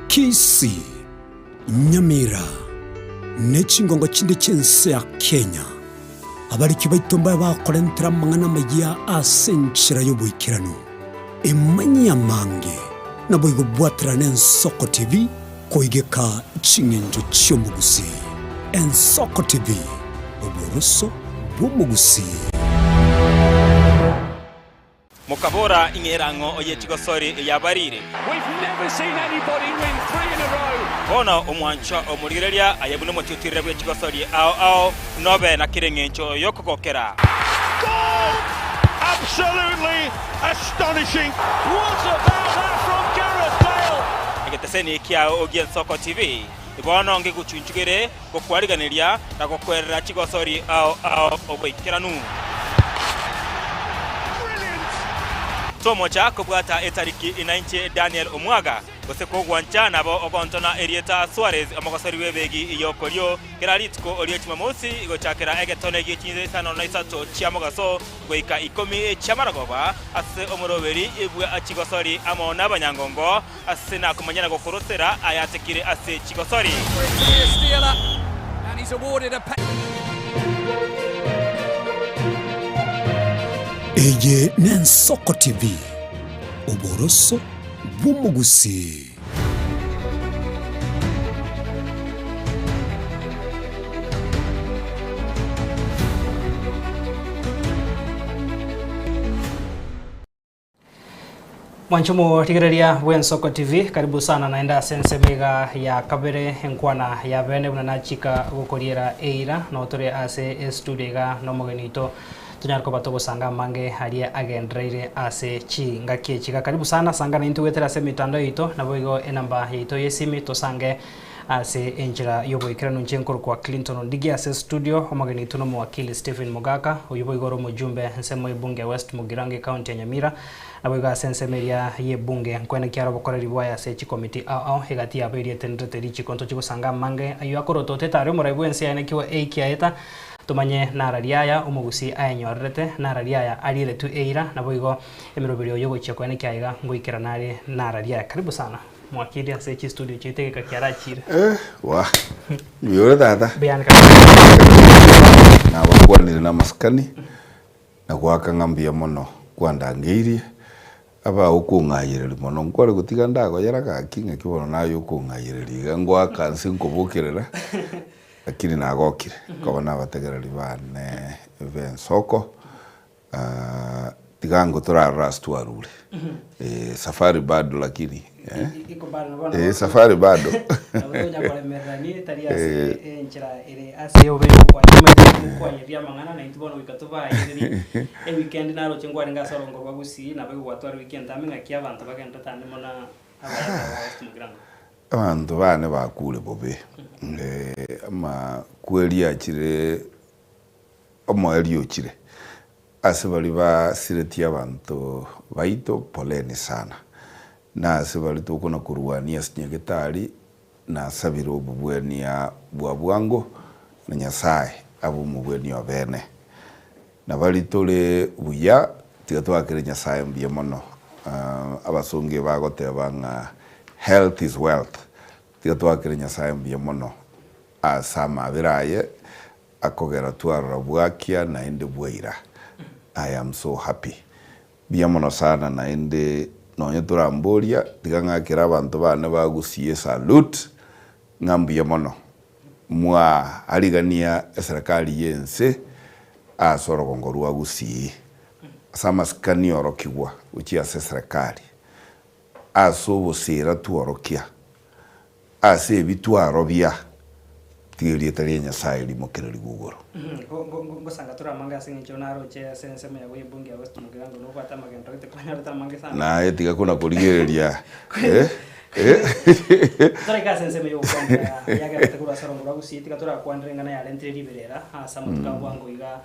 Kisii, Nyamira, ne chingongo chinde chi'ense ya Kenya, abariki baito mbabe bakorentera amang'ana amayia ase enchera y'oboikeranu. Emanyie amange, naboigo bwaterane Ensoko TV koigeka ching'encho chi'omogusii. Ensoko TV, oboroso bw'omogusii. Mokabora, Ing'era ng'o oye chigosori eyabarire? Bono omwanchwa omorigereria aye buna omotiotirire bwe chigosori ao ao, nobe na kera engencho y'okogokera. Egeteseni kiao gi'Ensoko TV bono ngegochunchugere gokwariganeria na gokwerera chigosori ao ao oboikeranu. Tomocha kobwata etariki inainche Daniel Omwaga, gose kogwancha nabo ogontona erieta Suarez omogosori bw'ebegi y'okorio kera rituko rie Jumamosi gochakera egetone gie chinsa isano na isato chia mogaso goika ikomi chi'amarogoba ase omoroberi bwa chigosori amo nabanyangongo Ase nakomanya na gokorosera ayatekire ase chigosori. Eye n'Ensoko TV, oboroso bw'omogusii. Mwanche omorigereria bw'Ensoko TV, karibu sana naende ase ensemo iga ya kabere enkwana ya bene buna nachika gokoriera eira noo tore ase estudio iga na omogeni oito tonyare koba togosanga amange aria agendereire ase chingaki echi iga. Karibu sana sanga naintwe goetera ase emitandao yaito naboigo enamba yaito y'esimi tosange ase enchera y'oboikeranu inche nkorokwa Clinton Ondigi ase estudio omogeni oito na omowakili Stephen Mogaka oyio boigo ore omojumbe ensemo y'ebunge ya West Mugirango ecounty ya Nyamira Naboigo ase ensemo eria y'ebunge nkoenekia are obokoreri bwaye ase chikomiti ao ao, egati yabo eria etenderete richiko ntochie gosanga amange ayio akorototete aria omorai bw'ense yaenekigwe eikiaeta, tomanye narari aya omogusii ayenyorerete, narari aya arieretwe eira, naboigo emeroberio y'ogochia koenekia aiga ngoikerana are narari aya. Karibu sana mwakili ase chistudio chiaito egeka kiarachire. Eh, wah, mbuya ore tata. Mbuyande kabisa. Nabakwanire namasikani. Na goaka ng'a mbuya mono kwandangeirie, aba okong'ayereria mono, nkware gotiga ndagoyera gaki ng'aki bono naye okong'ayereria iga ngoaka nse nkobokerera, lakini nagokire koba nabategereri bane b'ensoko, tiga ango torarore ase twarure, safari bado lakini. Iko bado na bono Eh, safari bado. Nabo tonya koremererani tari ase enchera ere ase obe okwanyeria amang'ana na intwe bono goika tobayererie eweekend naroche nkwarenge ase orongo rwa Gusii nabo igwatwara ewiki entambe ng'aki abanto bagenderete ande mono abayaka ba West Mugirango. Abanto bane bakure bobe, amakweri achire omoerio ochire Ase baria basiretie abanto baito, poleni sana. Na ase baria tokona korwania ase nyagetari, nasabire obobwenia bwa bwango, na Nyasae abe omobwenia o bene. Na baria tore buya, tiga toakere Nyasae mbuya mono. Abasongo ebagoteba ng'a health is wealth. Tiga toakere Nyasae mbuya mono ase amabera aye Akogera twarora bwakia naende bwaira. I am so happy. Mbuya mono sana naende nonye toramboria tiga ng'akere abanto bane ba Gusii esalute ng'a mbuya mono mwaarigania eserekari y'ense ase orogongo rwa Gusii ase amasikani orokigwa gochia ase eserekari ase obosira tworokia Ase ebi twarobia, tiga erieta ria Nyasae rimokererigwe igoro. Ngosanga tore amange ase eng'encho naroche ase ensemo yago y'ebunge ya West Mugirango nobwate amagendo gete kwanyorete amange sana. Naye tiga kona korigereria eh eh. Toraika ase ensemo y'ogokwanera yagerete korwa ase orongo rwa Gusii, tiga torakwanere eng'ana yarentire riberera ase amatuko a bwango iga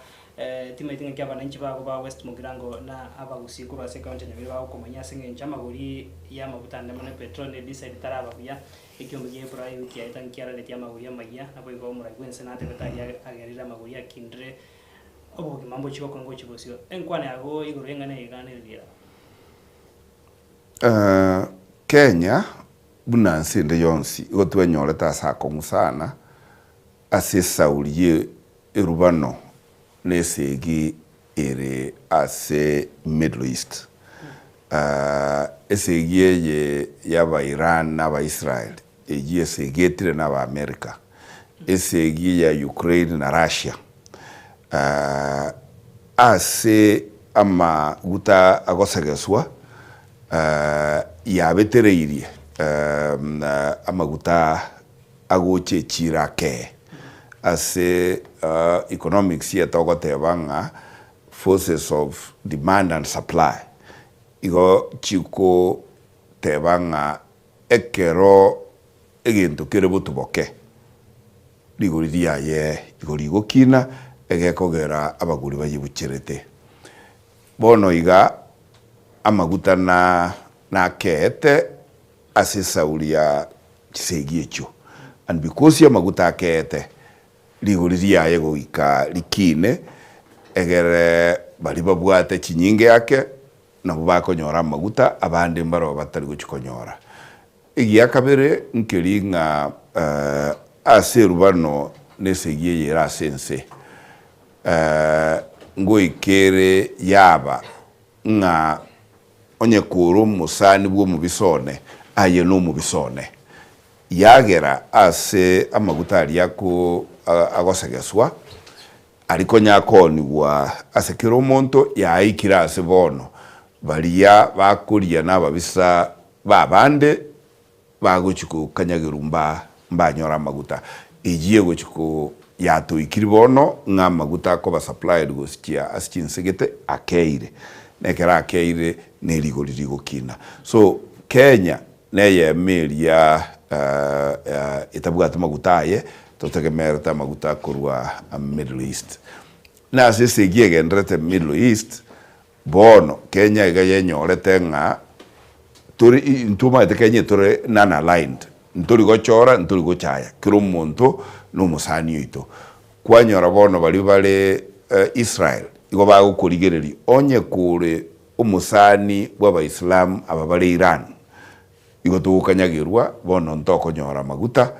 Timaeti ng'aki abananchi bago ba West Mugirango na Abagusii korwa ase ekaunti ya Nyamira bagokomanyia ase eng'encho amagori y'amaguta ande mono epetroli na ediseli taraba buya. Ekiombe gia Epura ewiki yaeta nkiararetie amagori amayia, naboigo omorai bw'ense natebete aria agerire amagori akindire obogima mbochie gokong'a gochia bosio. Enkwana yago igoro y'eng'ana eye iga neriria. Kenya buna nse ende yonsi igo twenyorete ase akong'u sana ase esauri ye erubano na esegi ere ase Middle East. Esegi eye y'aba Iran na aba Israel eyio esegetire na aba America, esegi ya Ukraine na Russia ase amaguta agosegeswa yabetereirie amaguta agocha echiro akee. Ase economics etogoteba ng'a forces of demand and supply igo chigoteba ng'a ekero egento kere botuboke, rigori riaye igo rigokina egekogera abagori bayebucherete. Bono iga amaguta na nakeete ase esauri ya chisegi echio, and because amaguta akeete, rigori riaye goika rikiine, egere baria babwate chinyinge ake nabwo bakonyora amaguta, abande mbarabwo batari gochia konyora. Egia kabere nkeri ng'a ase erubano na esegi eye ere ase ense. Ngoika ere yaba ng'a onye kore omosani bw'omobisa one, aye nomobisa one. Yagera ase amaguta aria ako agosegeswa, aria konya akoonigwa ase kera omonto, yaikire ase bono baria bakoria nababisa b'abande bagochia kokanyagerwa mba mbanyore amaguta. Eyio egochia ko yatoikiri bono ng'a amaguta akoba supplied gosichia ase chinse gete akeire. Na ekero akeire ne rigori rigokina. So Kenya neyemo eria etabwati maguta aye, totegemerete amaguta korwa Middle East. Na ase esegi egenderete Middle East, Bono Kenya iga yenyorete ng'a tori intwe omanyete Kenya etore non aligned, ntori gochora ntori gochaya, kera omonto na omosani oito. Kwanyora bono baria bare Israel igo bagokorigereria onye kore omosani bwa abaisilamu aba bare Iran, igo togokanyagerwa bono ntokonyora amaguta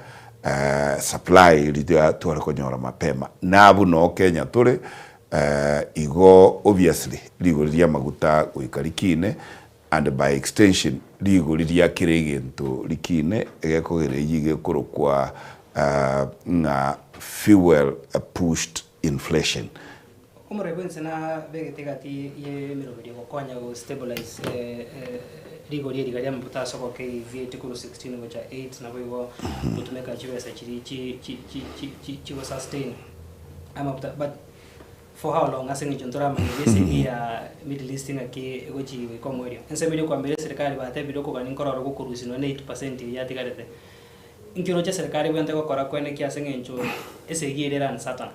supply riria tware konyora mapema. Nabwo noo Kenya tore Igo obviously rigori ri'amaguta goika rikine and by extension rigori ria kera egento rikine egekogera eyio iga ekorokwa ng'a fuel pushed inflation. Omorai bwense nabegete egati y'emeroberio gokonya go stabilize rigori eri iga ri'amaguta ase ogokeia VAT korwa 16 gocha 8 naboigo gotumeka chibesa chiria chigo sustain amaguta but for how long ase eng'encho ntoramanya esegi ya Middle East ng'aki egochi goika omoerio. Ensemo eria okoambera eserekari batebire okogania nkororo gokorusia nonya na 8% eyio yatigarete. Inki oroche eserekari ebwenerete gokora kwene ki ase eng'encho esegi ere ere uncertain?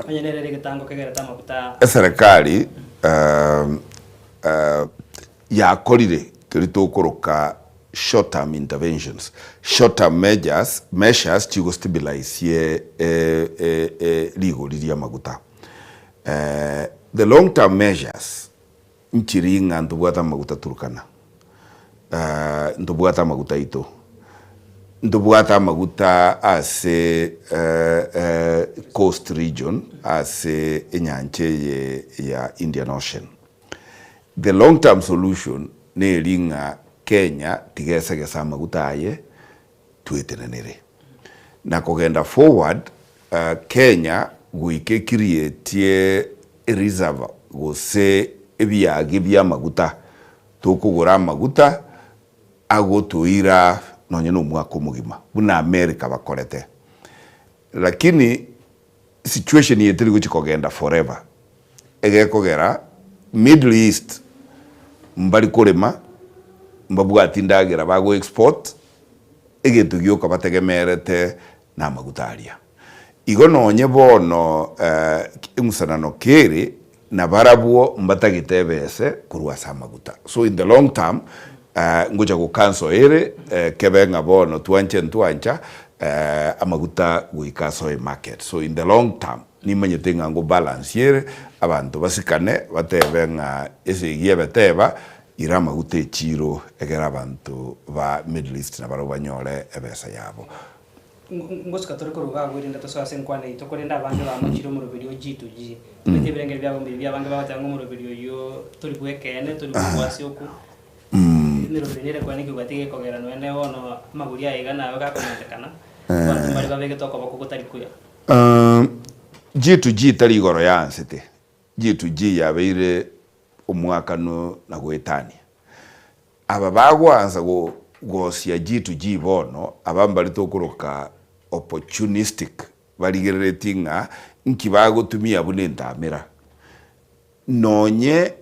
Onye nere ere egetango kegerete amaguta. Eserekari yakorire keria tokoroka short term interventions, short term measures, measures chigo stabilise rigori ri'amaguta. The long term measures nchiri ng'a ntobwate amaguta Turkana, ntobwate amaguta aito, ntobwate amaguta ase coast region ase enyancha eye ya Indian Ocean. The long term solution neri ng'a Kenya tiga esegese amaguta aye twetenenere. Na kogenda forward Kenya goika ecreatie reserve gose ebiage bia amaguta tokogora amaguta agotoira nonye na omwaka omogima buna America bakorete. Lakini situation eye teri gochia kogenda forever. Egekogera Middle East mbari korema, mbabwati ndagera bago export, egento gioka bategemerete namaguta aria. Igo nonye bono eng'usanano kere nabarabwo mbatagete ebese korwa ase amaguta. So in the long term ngocha go cancel ere kebe ng'a bono twanche ntwancha amaguta goika asoe market. So in the long term Nimanyete ng'a ngo balance ere, abanto basikane, batebe ng'a esegi ebe teba, ira amaguta echiiro egere abanto ba Middle East nabarabwo banyore ebesa yabo. Ngosuka tore korwa iga agwo erinde tosoe ase enkwana yaito, korende abange bamochire omoroberi o G2G. Omanyete ebirengeri biabo mbiria bia abange bagoteba ng'a omoroberi oyio tori bw'ekeene, tori bw'oboasi okwo. Emeroberi nere kwane ekio gati gekogera nonya ne bono amagori aya iga nabe gakonyorekana, abanto mbare babegete okoboko gotari kuya. G2G tari igoro yaansete, G2G yabeire omwakano na goetania. Aba bagoansa gosia G2G bono, aba mbare tokoroka opportunistic, barigereretie ng'a nki bagotumia buna entamera. Nonye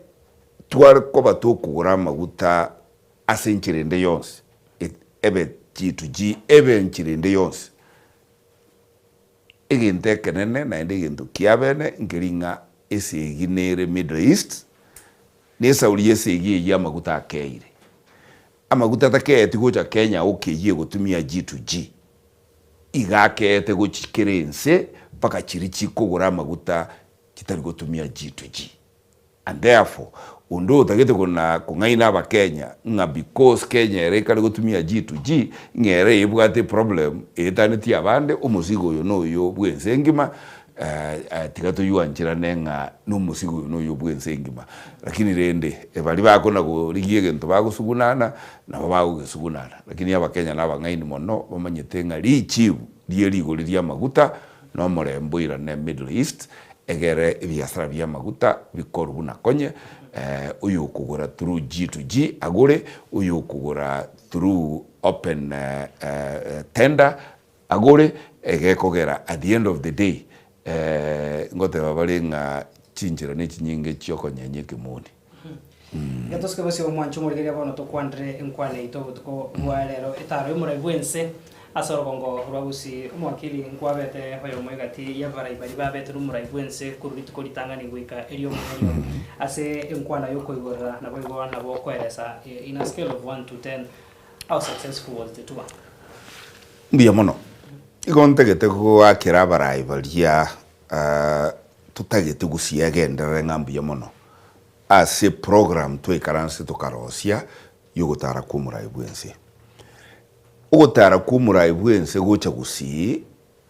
tware koba tokogora amaguta ase enchera ende yonsi, ebe G2G, ebe enchera ende yonsi, Egento ekenene naende egento kiabene nkeri ng'a esegi nere Middle East, na esauri y'esegi eyio amaguta akeire. Amaguta takeeti gocha Kenya oka eyio egotumia G to G, iga akeete gochi kera ense mpaka chiria chikogora amaguta chitari gotumia G to G. And therefore, onde otagete kona kong'aina abakenya ng'a because Kenya ere ekare gotumia G to G, ng'a ere ebwate eproblem eetanetie abande, omosigo oyo noyo bwense engima. Tiga toywancherane ng'a nomosigo oyo noyo bw'ense engima. Lakini rende, baria bakona korigia egento bagosugunana, nabo bagogesugunana. Lakini Abakenya nabang'aini mono, bamanyete ng'a richibu rie rigori ri'amaguta nomorembe oirane Middle East, egere ebiasara bi'amaguta bikorwe buna konye, oyokogora through G to G agore, oyokogora through open tender Agore egekogera at the end of the day ngoteba bare ng'a chinchera nechinyinge chiokonyenya ekemoni. Iga tosuke bosio omwancho omorigereria bono tokwanere enkwana yaito obotuko bwa rero etaro y'omorai bw'ense ase orogongo rwa Gusii. Omowakili nkwabete oyomo egati y'abarai baria babete nomorai bw'ense korwa rituko ritang'ani goika eri'omoerio ase enkwana y'okoigorera naboigo nabo okoeresa in a scale of one to ten How successful was the tour? Mbuya mono. Igo ntagete goakera abarai baria totagete gusii egenderere ng'a mbuya mono ase eprogram twaikaranse tokarosia yogotara kwa omorai bwense. Ogotara kwa omorai bwense gocha gusii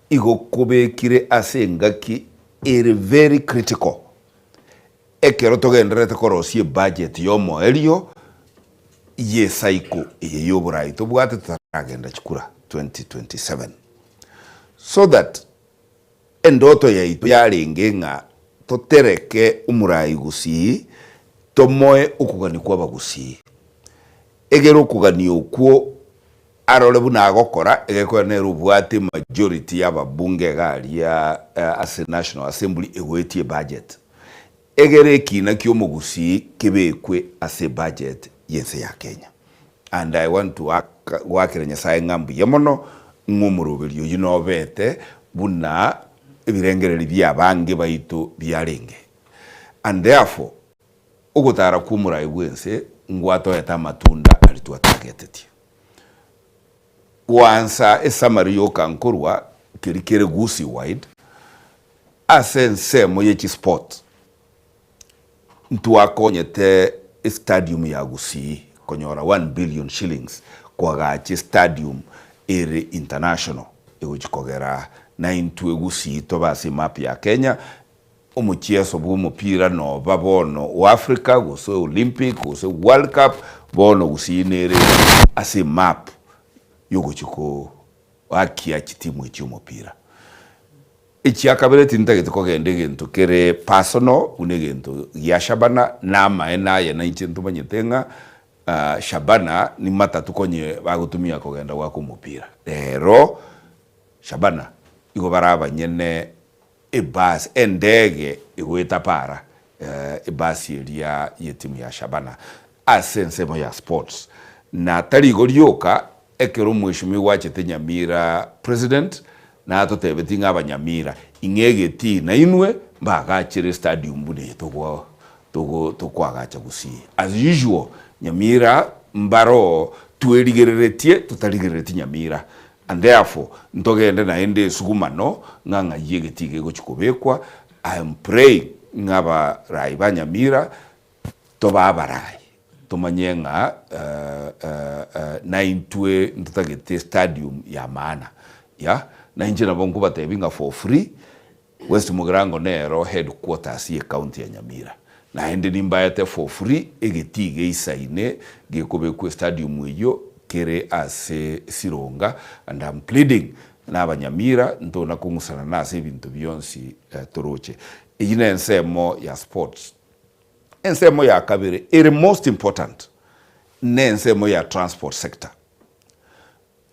igo kobekire ase engaki ere very critical Ekero togendererete korosia ebudget y'omoerio y'ecycle eye y'oborai tobwate totaragenda chikura 2027. So that endoto yaito yarenge ng'a totereke omorai gusii tomoe okogania kw'abagusii. Egere okogania okwo arore buna agokora egekogera nere obwate emajority y'ababunge iga aria ase National Assembly egoetie ebudget. Egere ekina ki'omogusii kebekwe ase ebudget y'ense ya Kenya. And I want to goakera Nyasaye ng'a mbuya mono ng'a omoroberi oyio nobete buna ebirengereri bi'abange baito biarenge. And therefore, ogotara kw'omorai bw'ense ngwatoete amatunda aria twatagetetie. Gwansa esummary yoka nkorwa keria kere Gusii wide ase ensemo ye chisport ntwakonyete estadium ya Gusii konyora 1 billion shillings koagacha estadium ere international egochi kogera naintwe Gusii tobe ase emap ya Kenya Omochieso bw'omopira noba bono o Africa gose Olympic gose World Cup bono Gusii nere ase emap yogochia koakia chitimu echi omopira. Echiakabere tintagete kogenda egento kere personal buna egento gia Shabana namaene aye nainche ntomanyete ng'a Shabana ni matatu konye bagotumia kogenda goaka omopira. Rero Shabana igo bare abanyene Ebasi, endege egoeta para ebasi eria y'etimu ya Shabana ase ensemo ya sports. Na tari igo rioka, ekero omweshimiwa achete Nyamira president natotebetie ng'a abanyamira ing'e egetii nainwe mbagachere estadium buna eye togo togo tokoagacha Gusii. As usual Nyamira mbaroo twerigereretie totarigereretie Nyamira And therefore ntogende naende esugumano ng'a ng'ai egetii gegochia kobekwa, I am praying ng'a abarai ba Nyamira tobe abarai, tomanye ng'a naintwe ntotagete estadium ya maana yeah, nainche nabo nkobatebia ng'a for free, West Mugirango nero headquarters ye county ya Nyamira. Naende nimbaete for free egetii geisaine gekobekwa estadium eyio kere ase Sironga and am pleading na abanyamira ntona kong'usana na ase ebinto bionsi toroche. Eyio nensemo ya sports. Ensemo ya kabere ere most important nensemo ya transport sector.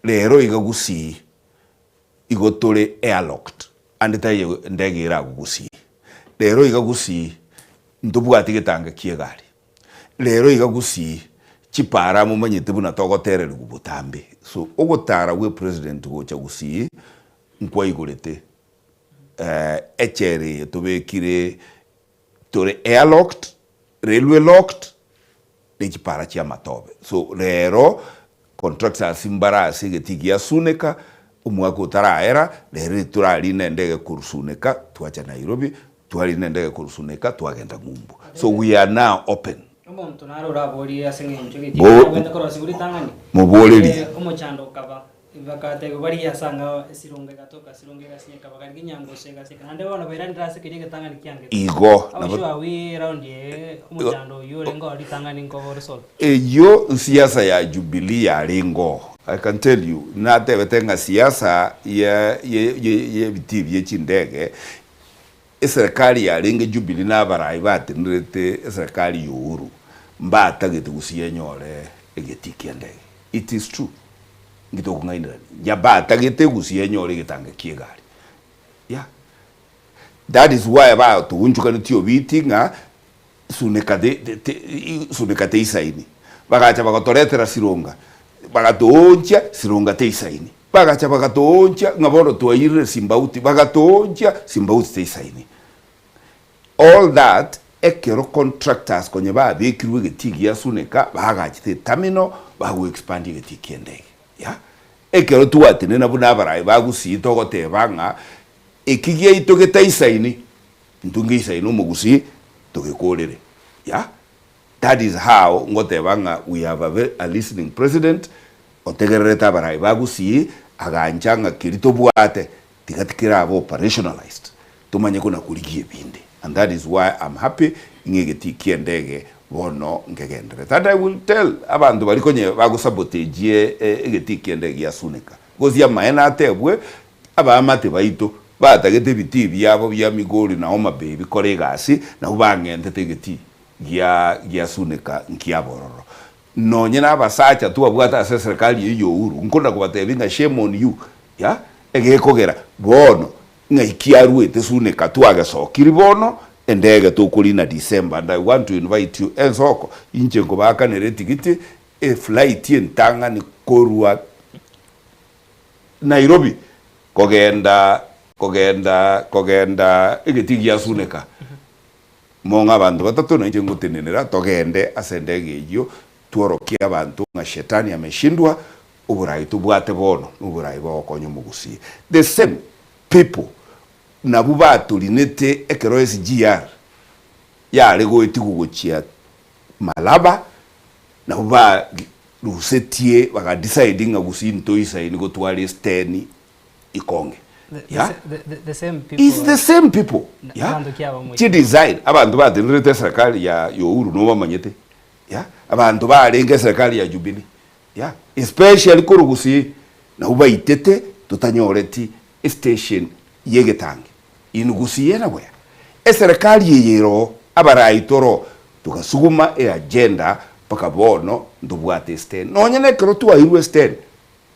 Rero iga Gusii Igo tore airlocked ande taiyo ndege eragogusie. Rero iga Gusii ntobwati getanga ki'egari. Rero iga Gusii chipara momanyete buna togotererigwa botambe. So ogotara gwe president gocha Gusii nkwaigorete echere eye tobekire tore airlocked, railway locked ne chipara chi'amatobe. So rero contractors mbare ase egetii gia Suneka, omwaka otaraera, rero torarine endege korwa Suneka twacha Nairobi, twarina endege korwa Suneka twagenda ng'umbu. So we are now open. Omonto nare oraborie ase eng'encho egetii Bo- kiagwete korosigwa ritang'ani? Moborerie. Omochando okaba. Bakatebiwa barigie ase ang'ao esirongo egatoka, esirongo egasinyeka, bakarigia enyangoso egasinyeka, naende bono bairanire ase keria egetang'ani kiangete. Igo, How nabo- sure are we round eye omochando oyio orenge oo ritang'ani nkoba ore solved? Eyio nsiasa ya Jubilee yarenge oo. I can tell you, natebete ng'a siasa ya ye ye yebitii bie chindege, eserekari yarenge Jubilee na abarai batenerete eserekari ya Uhuru, mbatagete gose yenyore egetii kia endege. It is true. Inki tokong'ainerania? Inche mbatagete gose yenyore egetanga kia egari. Yeah. That is why batoonchokanetie obiti ng'a suneka te te te suneka teisaini. Bagacha bagatoretera sironga, bagatoonchia sironga teisaini. Bagacha bagatoonchia ng'a bono twairire simbauti, bagatoonchia simbauti teisaini. All that ekero contractors konya babekirwe egetii gia suneka bagachete eterminal bago expand egetii kia endege. Yeah. Ekero twatenena buna abarai ba Gusii togoteba ng'a eki giaito getaisaini, intwe ngeisaini omogusii togekorere. Yeah. That is how ngoteba ng'a we have a very a listening president otegererete abarai ba Gusii agancha ng'a keria tobwate tiga tikerabe operationalized tomanye kona korigia ebinde and that is why I'm happy ng'a egetii kia endege bono nkegendererete and I will tell abanto baria konye bago sabotage egetii kia endege gia Suneka gose amaene atebwe abaamate baito batagete ebitii biabo bia Migori na Homa Bay bikore egasi nabwo bang'entete egetii gia gia Suneka nkiabororo Nonye nabasacha twabwate ase eserekari eyio ya Uhuru, nkona kobatebia ng'a shame on you, ya, egekogera bono ng'ai kiaruete Suneka twagesokiri bono endege tokorina December and I want to invite you ensoko inche nkobaakanera etigiti eflight entang'ani korwa Nairobi kogenda kogenda kogenda egetii gia Suneka. Mong'e abanto batato, na inche ngotenenera, togende ase endege eyio, tworokie abanto ng'a Shetani ameshindwa, oborai tobwate bono noborai bogokonya omogusii. The same people nabwo batorinete ekero SGR yare goetigwa gochia Malaba, nabwo barusetie baga decide ng'a gusii ntoisaini gotwara esiteni ikonge The, the, yeah sa- the, the, the same people. It's the same people yeah Abanto ki aba chi design abanto batenerete eserikali ya ya Uhuru nobamanyete yeah abanto barenge eserikali ya Jubilee yeah especially korwa Gusii nabwo baitete totanyoreti estation ya egetangi in Gusii anywhere. Eserikali eye ere oo abarai tore oo togasuguma eagenda mpaka bono ntobwate estand nonye na ekero twairwe estand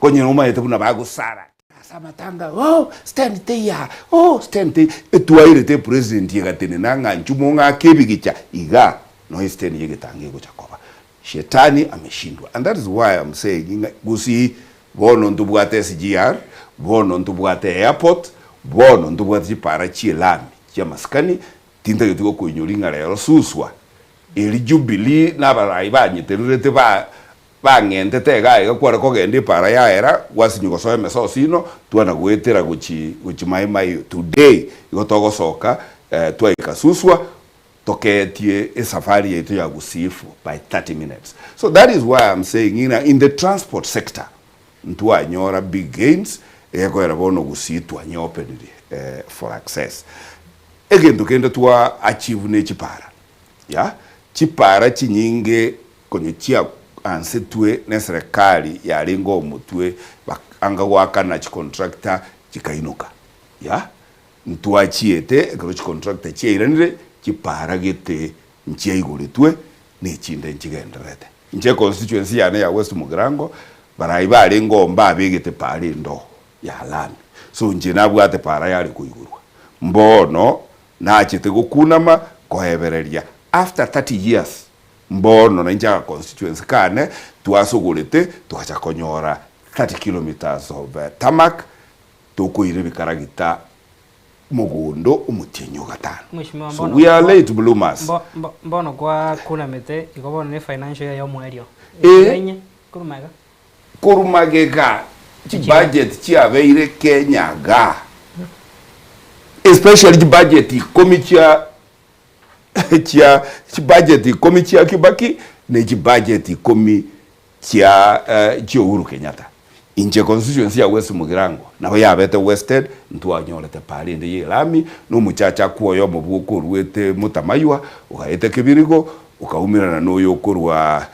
Konya nomanyete buna bagosara ase amatanga oh stand teiyo aa oh stand teiyo etwairete epresident egatenena ng'a inchuo mong'ake ebigicha igaa noe stand yegetanga egocha koba shetani ameshindwa and that is why am saying ng'a gusii bono ntobwate SGR bono ntobwate airport bono ntobwate chipara chie lami chiamasikani tintageti gokoinyori ng'a rero suswa eri jubilee nabarai banyetererete ba Bang'entete iga iga kware kogenda epaara yaera, gwasinywa gosoa emesosi ino, twana goetera gochi gochi Mai Mahiu. Today igo togosoka eh, twaika Suswa, tokeetie esafari yaito ya Gusii for by 30 minutes. So that is why I'm saying ng'a in the transport sector ntwanyora big gains, egekoera bono Gusii twanyeopeniri eh, for access. Egento kende twa achieve ne chipara, yeah, chipara chinyinge Konya chiaansetwe neserekari yarenge omotwe anga goakana chicontractor chikainoka. Ya, ntwachiete ekero chicontractor chiairanire chipara gete nchiaigoretwe na echinde nchigendererete. Inche econstituency yane ya West Mugirango barai barenge oo mbabegete para ende oo ya lami. So inche nabwate para yare koigorwa. Mbono nachete gokunama koebereria after 30 years Mbono nainche aga constituency kane twasogorete togacha konyora 30 kilometres of tarmac tokoira ebikaragita mogondo omotienyi o gatano. Mheshimiwa, So mbono we are kwa- late bloomers. mbo- mbo- mbono kwakunamete igo bono ne financial year yomoerio. Eh. Enye korwa magega. Korwa magega chibudget chiabeire Kenya igaa especially chibudget ikomi chia chia chibudget ikomi chia Kibaki ne chibudget ikomi chia chia Uhuru Kenyatta. Inche constituency ya West Mugirango nabo yabete wasted, ntwanyorete para ende ye elami, na omochache akwo oyomo bwoka oruete Mutamaywa, ogaeta Kebirigo, okaumerana na oyo okorwa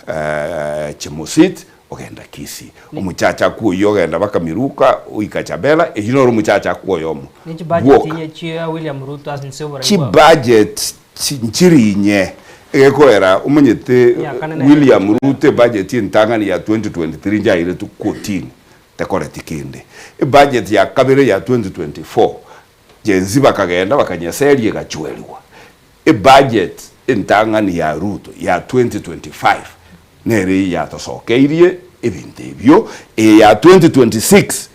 Chemosit, ogenda Kisii. Omochache akwo oyio ogenda baka Miruka, oika Chabera, eyio noro omochache akwo oyomo Ne chibudget bwoka. inye chia William Ruto ase inse oborai bwabo. Chibudget nchiri inye egekoera omanyete William Ruto ebudget entang'ani ya 2023 nchairetwe kotini tekoreti kende. Ebudget ya kabere ya 2024 Gen Z bakagenda bakanyeseria egachwerigwa. Ebudget entang'ani ya Ruto ya 2025 nere eye yatosokeirie ebinto ebio, eye ya 2026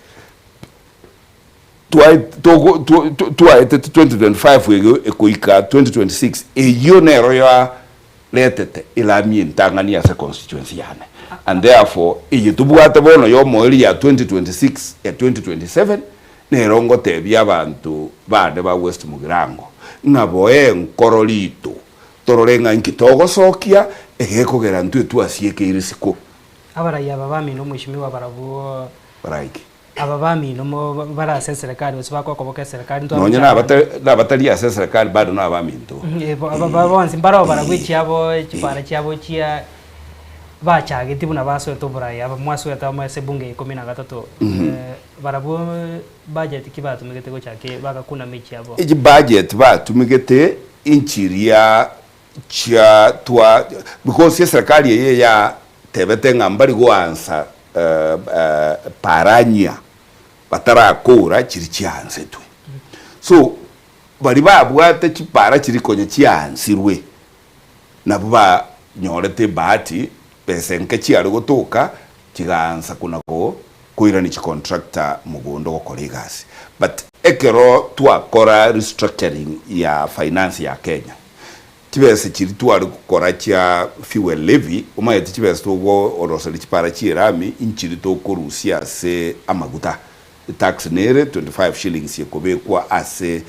twaetete 2025 ege ekoika 2026 eyio nero yaretete elami entang'ani ase constituency yane and therefore eye tobwate bono ya omoerio ya 2026 ya 2027 nero ngotebia abanto bane ba West Mugirango ng'a boe enkoro rito torore ng'a inki togosokia egekogera ntwe twasiekeire isiko. Abarai aba bamino omweshimiwa barabwo. Barai ki? Aba bamino mo bare ase eserekari gose bakokoboka eserekari ntware Nonye gochaka nabata nabatari ase eserekari bado nabaminto. Eh, bo- aba ba bonsi mbaroo barabwo echiabo chipara chiabo chia bachageti buna basoete oborai aba mwasoete amo ase ebunge ya ikomi na gatato eh, barabwo budget ki batumegete gochaka bagakuna echiabo? Echibudget batumegete inchiria chia twa because eserekari eye yatebete ng'a mbari goansa paranyia batarakora chiri chiansetwe. So baria babwate chipara chiri konya chiansirwe nabwo banyorete ebahati besa enke chiare gotoka chigaansa kona koirania chicontractor mogondo gokora egasi. But ekero twakora restructuring ya finance ya Kenya, chibesa chiria tware gokora chia fuel levy, omanyete chibesa togoroseria chipara chia erami inchiri tokorusia ase amaguta. Etax nere 25 shillings ekobekwa ase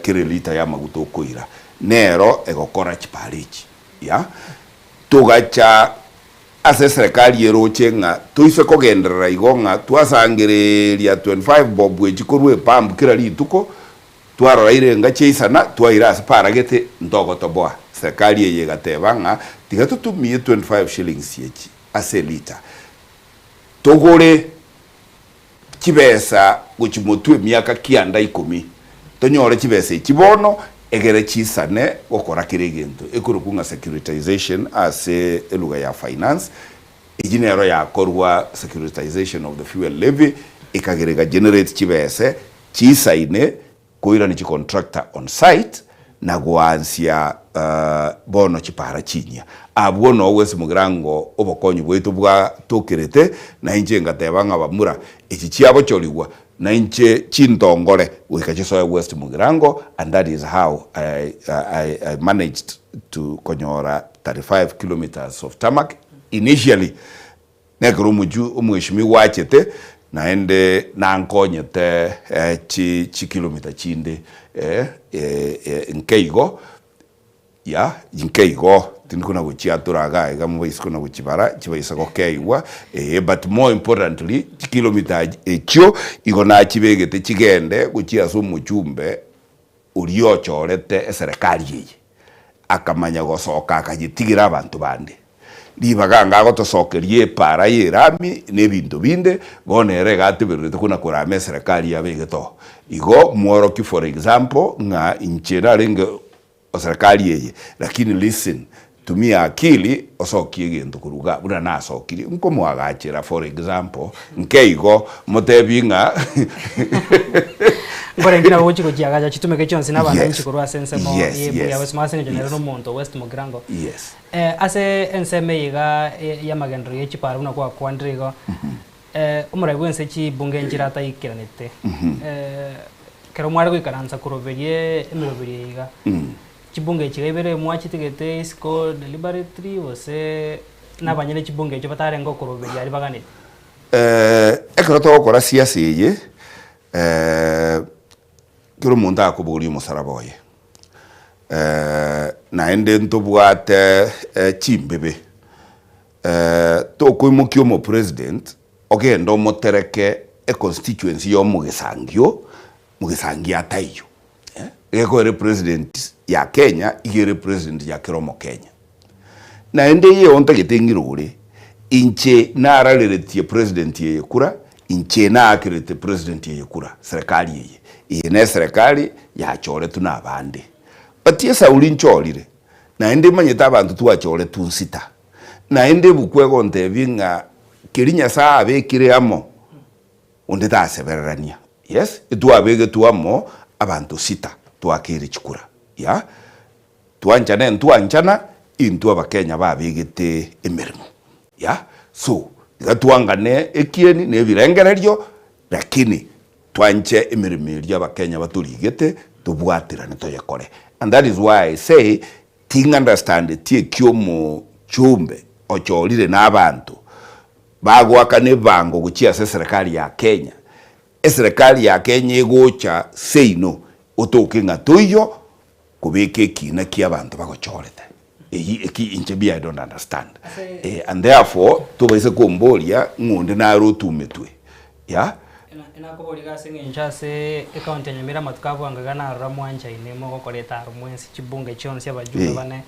kera elita ya amaguta okoira. Nero egokora chipara echi. Yeah. Togacha Ase eserekari eroche ng'a toise kogenderera igo ng'a twasangereria 25 bob echi korwa epump kera rituko, twarora irenga chiaisana twaira ase paragete ntogotoboa. Serikali eye egateba ng'a tiga totumie 25 shillings echi ase elita togore chibesa gochia motwe emiaka kianda ikomi, tonyore chibesa echi bono egere chisane gokora kera egento ekorokwa ng'a securitization ase eluga ya finance. Eyio nero yakorwa securitization of the fuel levy ekagera ega generate chibese chisaine koirania chicontractor on site na goansia bono chipara chinyia. Abwo noo gose mogirango obokonyi bwaito bwatokerete, na inche ngateba ng'a bamura echi chiabochorigwa, na inche chintongore goika chisoe West Mugirango and that is how I, I, I managed to konyora 35 kilometres of tarmac initially. Nekero omochie omweshimiwa achete, naende nankonyete chi chikilomita chinde nke igo, ya nke igo, tindi kona gochiatora iga iga mobaise kona gochibara chibaise gokeigwa, eh, but more importantly chikilomita echio igo nachibegete chigende gochia ase omochumbe oria ochorete eserekari eye, akamanya gosoka akayetigira abanto bande. Ribaga anga agotosokeria epaara y'erami na ebinto binde, bono ere iga atebererete kona korama eserekari yabegete oo. Igo mworokie for example ng'a inche narenge oserekari eye, lakini listen, tumia akili osokie egento korwa igaa buna nasokirie, nkomoagachera for example, nke igo motebie ng'a Nkorenge nabo gochi gochiagacha chitumeke chionsi na abanto Yes, inchi korwa ase ensemo yes, ye yes, ya West Mugirango ase eng'encho nere yes. nomonto o West Mugirango. Yes. Ase ensemo eye iga y'amagenderero ye chipara buna gwakwanire igo, omorai bw'ense chibunge nchire ataikeranete. Ekero mware goikaransa koroberia emeroberio eye iga, chibunge echi iga ibere mwachitigete isiko deliberately gose nabanyene chibunge echio batarenge okoroberia aria baganetie? Ekero togokora siasa eye, kera omonto akobogoria omosaraba oye. Naende ntobwate chimbebe, tokoimokia omopresident. Ogende omotereke econstituency ya omogesangio, mogesangio ataiyo. Egeko ere president ya Kenya iga ere president ya kera omokenya. Naende eye ontagete ng'irore, inche narareretie president eye kura, inche naakerete president eye kura, serikali eye. Eye ne eserekari yachoretwe na abande. But esauri nchorire, naende manyete abanto twachoretwe nsita. Naende ebuku egontebia ng'a keria Nyasae abekire amo, onde tasebererania. Yes, etwabegetwe amo abanto sita, twakeire chikura. Yeah. Twanchane ntwanchana, intwe abakenya babegete emeremo. Yeah. So, iga twangane ekieni na ebirengererio, lakini twanche emeremo eria abakenya batorigete, tobwaterane toyekore. And that is why I say, Ting'understandeti eki omochumbe ochorire na abanto bagoakana ebango gochia ase eserekari ya Kenya. Eserekari ya Kenya egocha seino otoke ng'a toiyo kobeka ekina kia abanto bagochorete. Eyio eki inche me I don't understand. Eh, and therefore tobaise komboria ng'a onde nare otumetwe. Yeah. Enakoboria iga ase eng'encho ase ecounty ya Nyamira amatuko abwango iga narora mwanchaine mogokora etaro mwensi chibunge chionsi abajumbe bane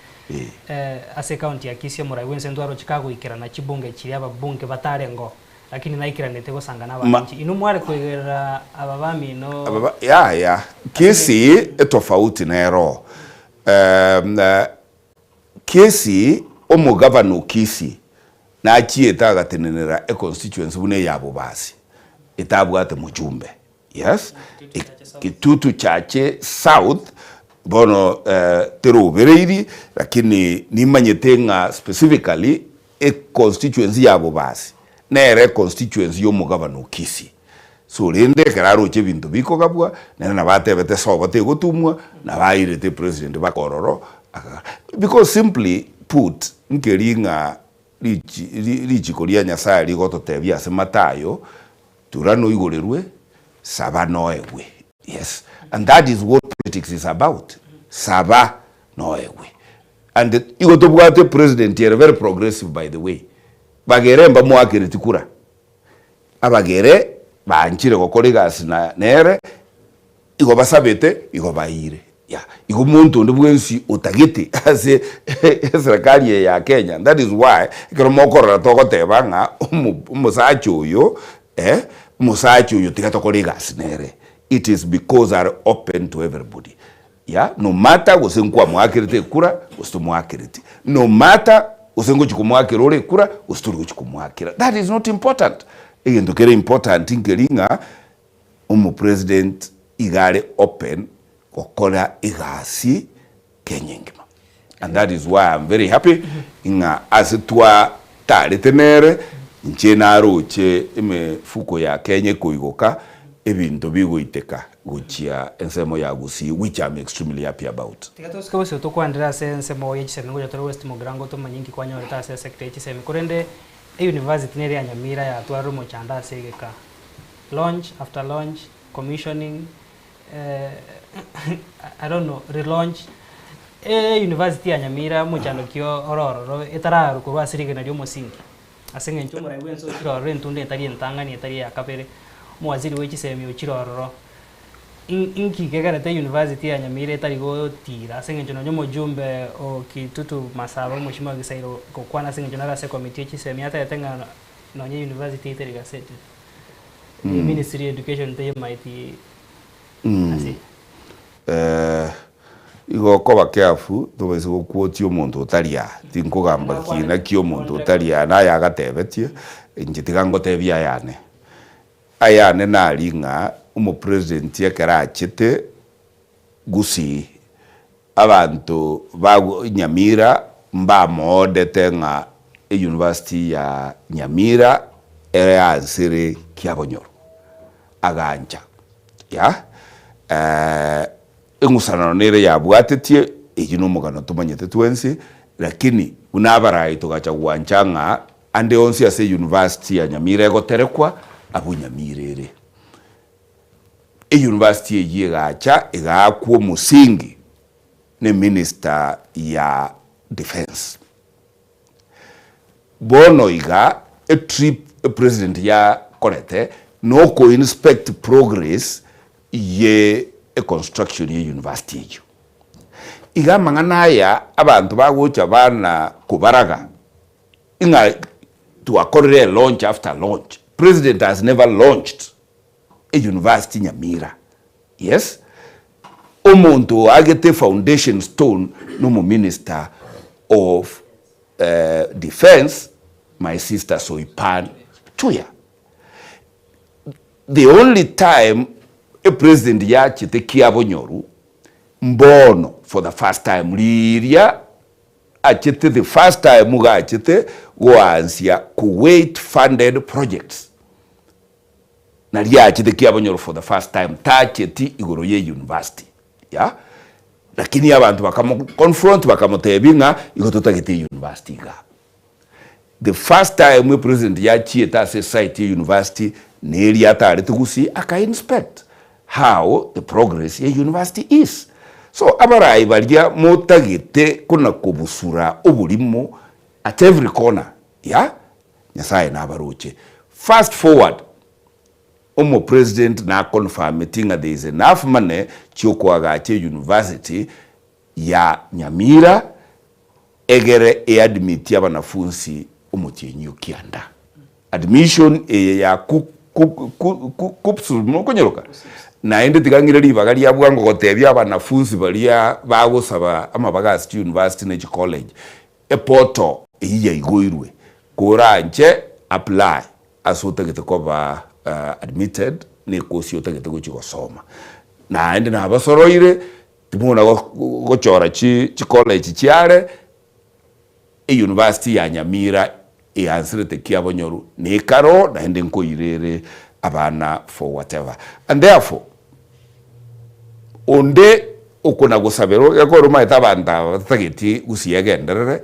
ase ecounty ya Kisii omorai bwense ntwaroche kagoikerana chibunge chiria ababunge batarengeo lakini naikeranete gosanga na abananchi inwe mware koigerera aba bamino Yaya Kisii etofauti nero Kisii omogavana o Kisii nachiete agatenenera econstituency buna eya Bobasi etabwate mochumbe yes Kitutu Chache South bono terobereiri lakini nimanyete ng'a specifically econstituency ya Bobasi nere econstituency ya omogavana o Kisii. So rende ekero aroche ebinto bikogabwa nere nabo atebete sobo tegotumwa nabo airete epresident baka ororo because simply put nkeri ng'a richi richiko ria Nyasaye rigototebia ase Mathayo, tura noigorerwe, saba noegwe. Yes, and that is what politics is about, saba noegwe. And igo tobwate epresident ere very progressive by the way, bagere mbamoakereti kura, Abagere banchire gokora egasi na nere, igo basabete, igo baeire. Yeah. Igo omonto onde bwensi otagete ase eserekari eye ya Kenya, that is why ekero mokorora togoteba ng'a omo omosacha oyo eh, omosacha oyo tiga tokore egasi nere, it is because are open to everybody. Yeah, no matter gose nkwamoakerete ekura gose tomoakereti, no matter gose ngochi komoakera ore ekura gose tori gochi komoakera, that is not important. Egento kere important nkeri ng'a omopresident iga are open gokora egasi Kenya engima. And that is why I'm very happy ng'a ase twatarete nere, inche naroche emefuko ya Kenya ekoigoka, ebinto bigoiteka gochia ensemo ya Gusii which I'm extremely happy about. Tiga tosuke bosio tokwanere ase ensemo ye chisemi ngocha tore West Mugirango tomanye inki kwanyorete ase esector ye chisemi korende e university nere ya Nyamira yatwarire omochando ase egeka launch after launch, commissioning I don't know, relaunch e university ya Nyamira omochando ki ore ororo etararwa korwa ase rigena ria omosingi ase eng'encho omorai bwense ochire ororo entunda etari entang'ani etari eya kabere, omowaziri bwe chisemi ochire ororo, inki kegerete university ya Nyamira etari gotira ase eng'encho nonye omojumbe o Kitutu Masaba omosima Gisairo gokwana ase eng'encho nare ase ecommittee ye chisemi atebete ng'a nonye university etari gazetted. Ministry ya education teyemaeti ase. Igo okoba careful tobaisa goquotia omonto otari aa, tinkogamba kina kia omonto otari aa naye agatebetie, inche tiga ngotebie ayane. Ayane nari ng'a omopresident ekero achete Gusii, abanto ba Nyamira mbamoodete ng'a euniversity ya Nyamira ere ansere Kiabonyoru. Agancha. Yeah. Eng'usanano nere yabwatetie, eyio nomogano tomanyete twensi, lakini buna abarai togacha gwancha ng'a ande onsi ase euniversity ya Nyamira egoterekwa, abwo Nyamira ere. Eyunivasiti eyio egacha egaakwa omosingi ne minister ya defence. Bono iga etrip epresident yakorete noko inspect progress ye econstruction ye university eyio. Iga amang'ana aya abanto bagocha bana kobaraga ng'a twakorire elaunch after launch, president has never launched a university Nyamira, yes, omonto oagete foundation stone nomominister of defence my sister Soipan Tuya. The only time epresident yachete kiabonyoru mbono for the first time riria achete the first time iga achete goansia Kuwait funded projects naria achete kiabonyoru for the first time tacheti igoro ye university yeah lakini abanto bakamo confront bakamotebia ng'a igo totagete university igaa. The first time epresident yachiete ase esite ye university neria atarete gusii aka inspect how the progress ye university is. So abarai baria motagete kona kobusura oborimo at every corner yeah Nyasaye nabaroche. Fast forward omo president na confirmeti ng'a there is enough money chiokoagacha euniversity ya Nyamira egere eadmiti abanafunsi omotienyi o kianda. Admission eye ya ku ku ku ku KUCCPS mokonyeroka? Naende tiga ng'ire ribaga ria bwango gotebia abanafunsi baria bagosaba amabaga ase chiuniversity ne chicollege, eportal eyio yaigoirwe, koranche apply ase otagete koba admitted ne ecourse otagete gochia gosoma. Naende nabasoroire Timona gochora chicollege chiare, euniversity ya Nyamira eanserete kiabonyoru nekaro naende nkoirere abana for whatever. And therefore onde okona gosabera ekero omanyete abanto aba batatageti gusii egenderere,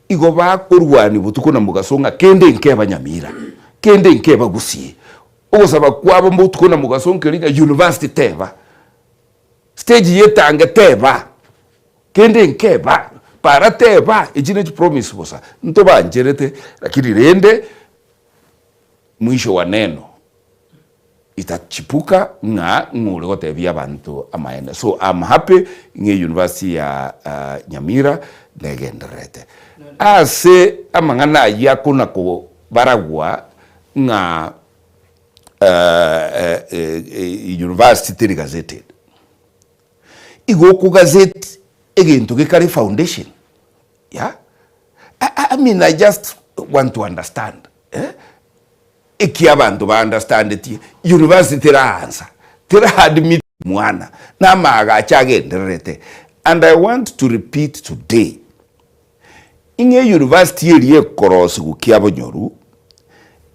igo bakorwania botuko na mogaso ng'a kende nkeba Nyamira, kende nkeba Gusii. Ogosaba kwabo botuko na mogaso nkeri ng'a university teba. Stage yetange teba, kende nkeba, para teba, echi ne chipromise bosa, ntobancherete lakini rende mwisho wa neno itachipuka ng'a ng'o ore gotebia abanto amaene. So am happy ng'a university ya Nyamira negendererete. Ase amang'ana ayio akona kobaragwa ng'a university teri gazetted. Igo okogazeti egento gekare foundation yeah I mean I just want to understand eh eki abanto ba understandetie university teraansa tera admit mwana na amaagacho agendererete and I want to repeat today Ing'e university eria ekorosigwa Kiabonyoru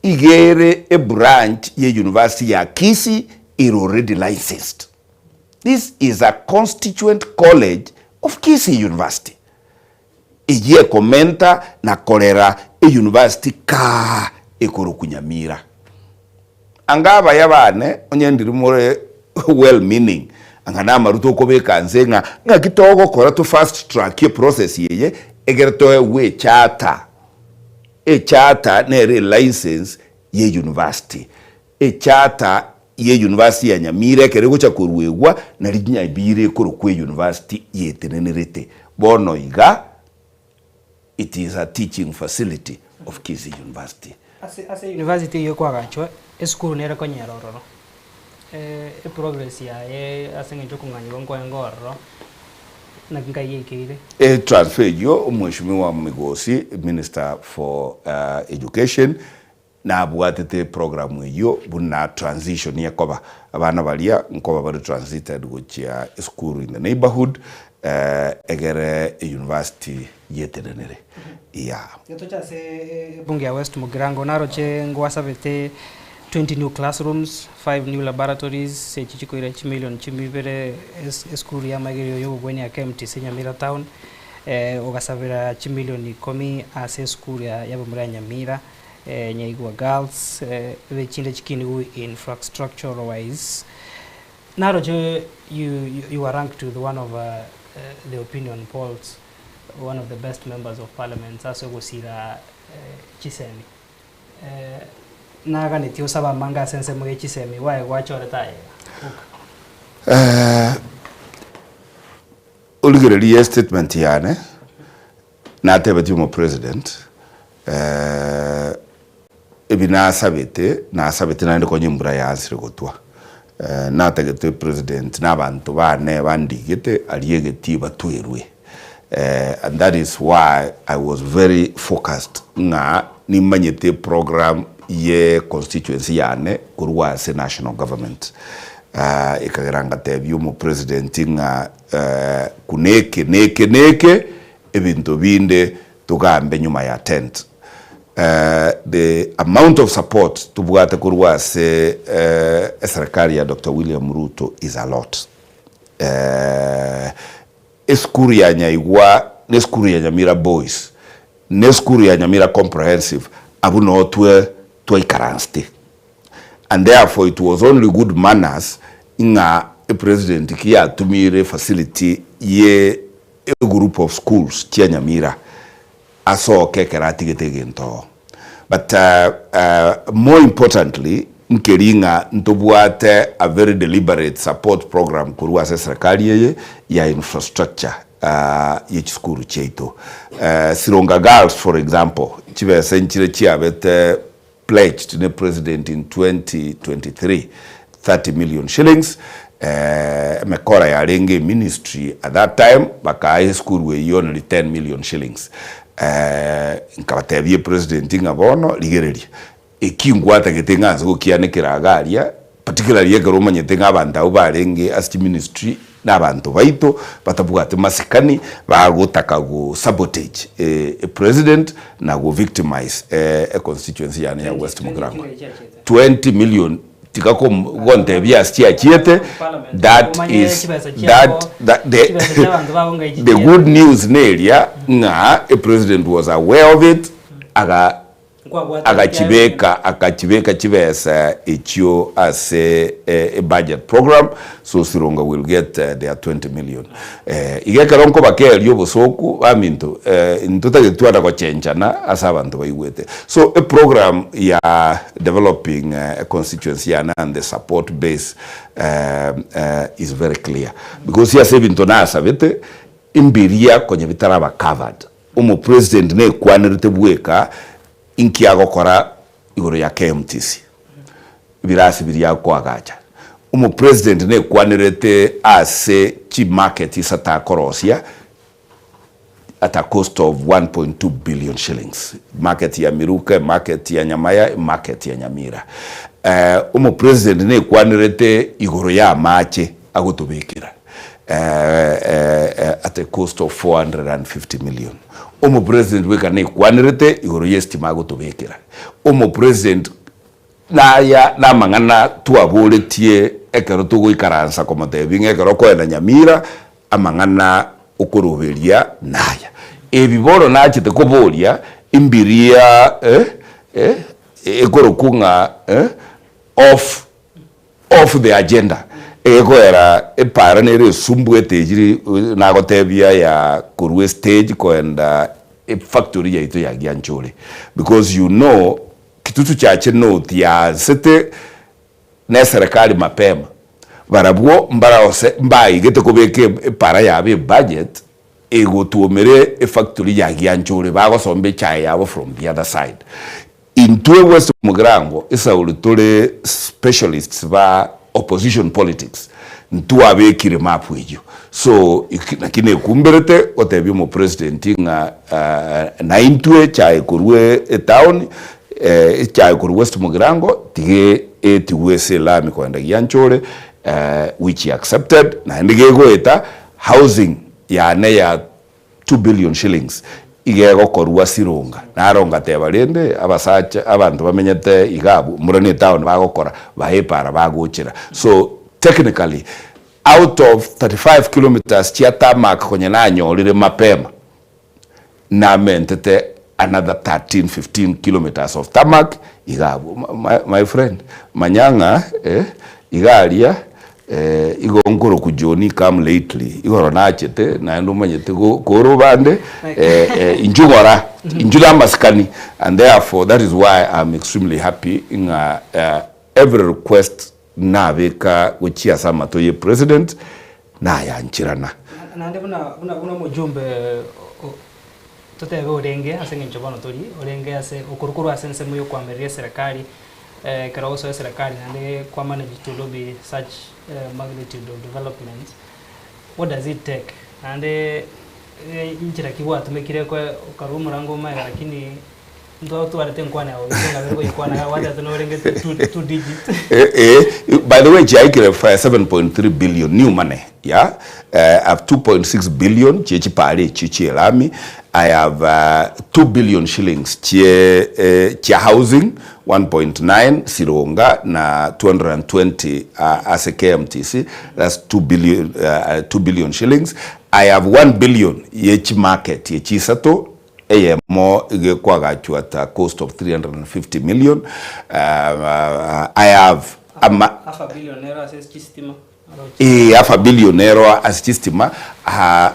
iga ere ebranch ye university ya Kisii ere already licensed. This is a constituent college of Kisii University. Eyio ekomenta na korera euniversity kaa ekorokwa Nyamira. Anga abaya bane onye ndiri more well meaning anga namaru tokobeka nse ng'a ng'aki togokora to fast track eprocess eye egere toegwe echarter. Echarter nere elicense ye university. Echarter ye university ya Nyamira ekero egocha koruegwa nari Nyamira ekorokwa euniversity yetenenerete. Bono iga it is a teaching facility of Kisii University. Ase ase university eyio ekwagachwa, esukuru nere konyera ororo, eprogress yaye ase eng'encho okong'anyigwa nkwarenge ororo, naki nkai yaikeire. Etransfer eyio Omweshimiwa Migosi, Minister for Education, Nabwatete program eyio buna transition ekoba, abana baria nkoba bare transited gochia esukuru in the neighbourhood egere university yetenenere yeah. Getoche ase ebunge ya West Mugirango naroche ngwasabete 20 new classrooms, 5 new laboratories echi chikoira chimilion chimibere esukuru ya amaigerio yobobweni ya KMTC Nyamira town, ogasabera chimilion ikomi ase esukuru ya yabamura ya Nyamira. Nyaigwa Girls, ebe chinde chikinigwe infrastructural wise. Naroche you, you, you were ranked with one of uh, the opinion polls, one of the best members of parliament ase ogosira uh, chisemi. Uh, Naganetie osabe amange ase ensemo ye chisemi gwaye gwachorete aye iga. Boka. Origererie estatement yane, natebetie omopresident, ebi nasabete, nasabete naende konya embura yansire gotwa. Natagete president na abanto bane bandigete aria egetii batwerwe. And that is why I was very focused ng'a nimanyete eprogram ye constituency yane korwa ase national government. Ekagera ngatebia omopresident ng'a kuna eke na eke na eke, ebinto binde togambe nyuma ya tent. The amount of support tobwate korwa ase eserekari ya Doctor William Ruto is a lot. Esukuru ya Nyaigwa na esukuru ya Nyamira Boys na esukuru ya Nyamira Comprehensive abwo noo twe twaikaransete and therefore it was only good manners ng'a epresident ki yatumire efacility ye egroup of schools chia Nyamira asoke ekero atigete egento oo. But more importantly nkeri ng'a ntobwate a very deliberate support program korwa ase eserekari eye ya infrastructure ye chisukuru chiaito. Sironga Girls for example, chibesa nchire chiabete pledged ne president in 2023, 30 million shillings, emekora yarenge eministry at that time bakaa esukuru eyio only 10 million shillings. Nkabatebia epresident ng'a bono rigereria, eki ngwatagete ng'a nse gokianekera iga aria, particularly ekero omanyete ng'a abanto abwo barenge ase chiministry na abanto baito batabwati masikani bagotaka go sabotage e president na go victimize e constituency yane ya West Mugirango. 20 million tiga gontebia ase chiachiete that is that that the, the good news neria ng'a e president was aware of it aga Agachibeka akachibeka chibesa echio ase ebudget program so Sironga will get their 20 million. Iga ekero nkobakeeria obosooku baminto ntotageti twana gochenchana ase abanto baigwete. So eprogram ya developing econstituency yane and the support base is very clear because ase ebinto nasabete mbiria konya bitaraba covered. Omopresident nekwanerete bweka inki agokora igoro ya KMTC, ebirasi biria akoagacha. Omopresident nekwanerete ase chimarket isato akorosia at a cost of 1.2 billion shillings, market ya Miruka, emarket ya Nyamaya, emarket ya Nyamira. Omopresident nekwanerete igoro ya amache agotobekera. at a cost of 450 million. Omopresident bweka nekwanerete igoro y'estima agotobekera. Omopresident naya namang'ana twaboretie ekero togoikaransa komotebia ng'a ekero okoenda Nyamira amang'ana okoroberia naya. Ebi bono nachete koboria imbiria ekorokwa ng'a off Off the agenda egekoera epaara nere esumbwete echiri nagotebia ya korwa estage koenda efactory yaito ya Gianchore because you know Kitutu Chache North yaansete ne eserekari mapema barabwo mbarose mbaigete kobeka epaara yabo ebudget egotwomera efactory ya Gianchore bagosomba echae yabo from the other side. Intwe West Mugirango esauri tore specialists ba opposition politics ntwabekire map eyio so naki nekumberete gotebia omopresident ng'a naintwe echae korwa etown echae korwa West Mugirango tiga etigwe ase elami kogenda Gianchore which he accepted naende gegoeta housing yane ya 2 billion shillings iga egokorwa Sironga. Naro ngateba rende abasacha abanto bamenyete iga abwo mbura ne etown bagokora bae epara bagochera. So technically out of 35 kilometres chia tarmac konya nanyorire mapema namentete another 13, 15 kilometres of tarmac iga abwo. My friend manya ng'a iga aria. Eh, igo nkoroku Johnny come lately, igoro nachete naende omanyete go kore obande eh, eh, inchu ng'ora, inchu na amasikani and therefore that is why I'm extremely happy ng'a eh, every request nabeka gochia ase amato ye president nayancherana. Naende buna buna buna omojumbe o totebe orenge ase eng'encho bono tori, orenge ase okorwa korwa ase ensemo ya okoamereria eserekari Ekero ogosoa eserekari naende kwa manage to lobby such magnitude of developments, what does it take? Naende inchera ki gwatumekire okarwa omorango omega lakini ntwatwarete enkwana yago gose ngabere koyekwana iga gwatebete norenge two digit. Eh, by the way chiaikire 7.3 billion new money yeah I have 2.6 billion chie chipara echio chie elami I have 2 billion shillings chie chia housing 1.9 Sironga na 220 ase KMTC that's 2 billion, 2 billion shillings. I have 1 billion ye chimarket ye chisato eyemo igekwagachwa at a cost of 350 million. I have ama Half a billion nero ase chistima. Ee, half a billion nero ase chistima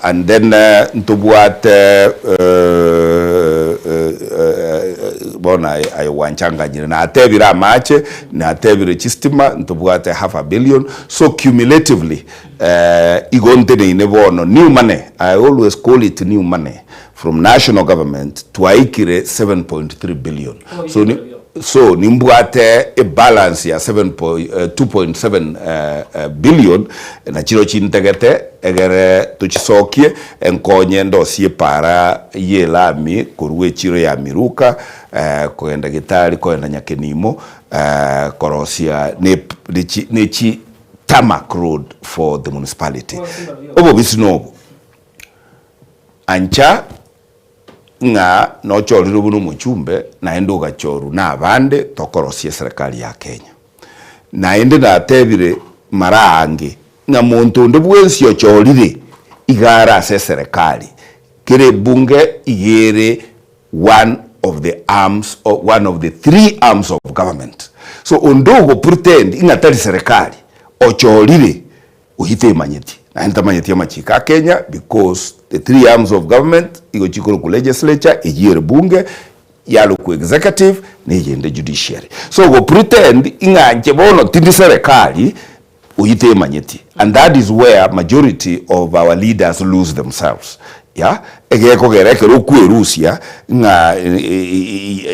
and then ntobwate bono aye gwanchanganyire natebire amache, natebire chistima, ntobwate half a billion so cumulatively igo nteneine bono new money, I always call it new money from national government twaikire 7.3 billion so ni So nimbwate ebalance ya 2.7 billion na chiro chintegete egere tochisokie enkonye ndosie epaara y'elami korwa echiro ya Miruka kogenda Gitari kogenda Nyakenimo korosia ne chi tarmac road for the municipality. Obobisi nobo ancha ng'a nochorirwe buna omochumbe, naende ogachorwa nabande tokorosia eserekari ya Kenya. Naende natebire mara aange ng'a monto onde bwensi ochorire iga are ase eserekari, kera ebunge iga ere one of the arms one of the three arms of government. So onde ogo pretend ng'a tari serekari, ochorire Oyio temanyeti, naende tamanyeti amachiko a Kenya because the three arms of government igo chikorokwa legislature, eyio ere bunge, yarokwa executive, na eyende judiciary. So go pretend ing'a inche bono tindi serikali, oyio temanyeti and that is where majority of our leaders lose themselves yeah, egekogera ekero okwerusia ng'a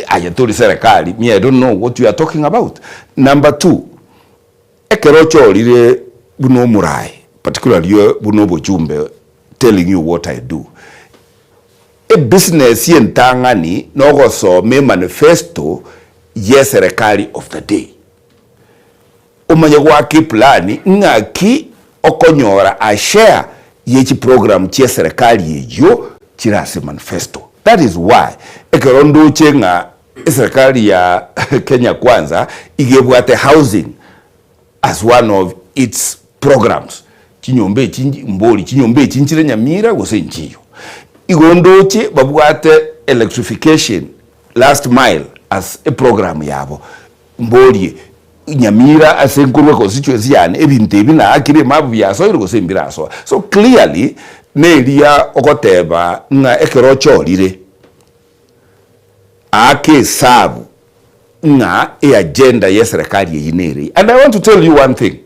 aye tori serikali, me I don't know what you are talking about. Number two, Ekero ochorire buna omoraai, particularly buna obochumbe telling you what I do, ebusiness entang'ani nogosoma emanifesto yeserekari of the day. Omanye goaka eplan ng'aki okonyora a share ye chiprogram chieserekari eyio chire ase manifesto. That is why ekero ndoche ng'a Eserekari ya Kenya Kwanza iga ebwate housing as one of its programs. Chinyomba echi mbori chinyomba echi nchire Nyamira gose nchiyo. Igo ndoche babwate electrification last mile as a program yabo. Mborie Nyamira ase nkorwa constituency yane ebinto ebi naakire emabu biasoire gose mbirasoa. So clearly neria ogoteba ng'a ekero ochorire Aake esabu ng'a eagenda y'eserekari eyio nere eye. And I want to tell you one thing,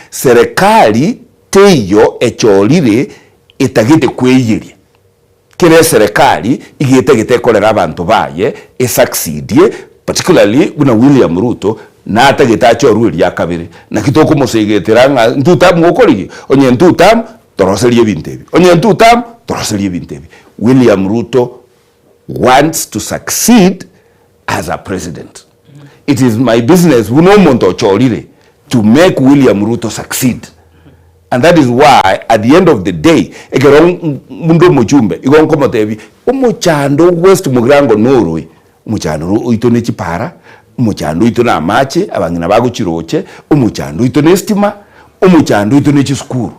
serekari teiyo echorire etagete kweiyeria. Kera eserekari iga etagete ekorere abanto baye esucceedie, particularly buna William Ruto natagete achorwe eria kabere. Naki tokomosegetera ng'a intwe tamokorigia? Onye intwe tam toroserie ebinto ebi, onye intwe tam toroserie ebinto ebi. William Ruto wants to succeed as a president. It is my business buna omonto ochorire to make William Ruto succeed and that is why at the end of the day ekero munde omochumbe igo nkomotebia omochando West Mugirango norwe, omochando oito ne chipara, omochando oito na amache abang'ina bagochiroche, omochando oito ne estima, omochando oito ne chisukuru.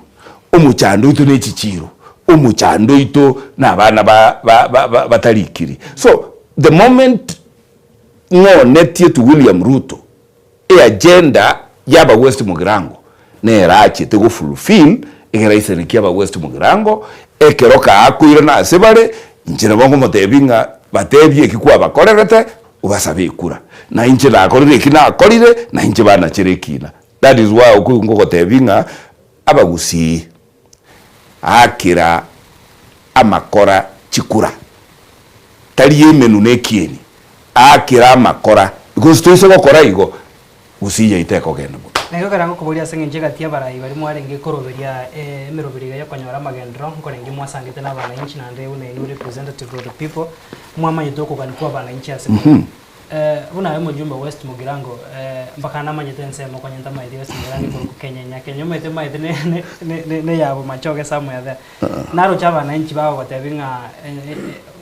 Omochando oito ne chichiiro, omochando oito nabana ba ba ba ba batarikiri. So the moment ng'onetie to William Ruto eagenda yaba West Mugirango. nere achete go fulfill egere aisanekie aba West Mugirango, ekero kaakoirana ase bare, inche nabo nkomotebia ng'a batebie eki kwabakorerete, obasabe ekura. Na inche nakorire eki nakorire, na inche banachere ekina. That is why okoigwa nkogotebia ng'a abagusii aakera amakora chikura, tari emenu na ekieni, aakera amakora, because toise gokora igo, gusii yaito ekogenda bobe. Na igo ekero ngokoboria ase engencho egati y'abarai baria mwarenge koroberia emeroberi iga y'okonyora amagenderero, nkorenge mwasangete n'abananchi naende buna inwe representative of the people, mwamanyete okogania kw'abananchi ase more. Buna aye omojumbe o West Mugirango, mpaka namanyete ensemo konya ntamaeti West Mugirango ekorokwa Kenyenya, Kenya omanyete maete ne ne ne ne ya Bomachoge somewhere there. Naroche abananchi bagogotebia ng'a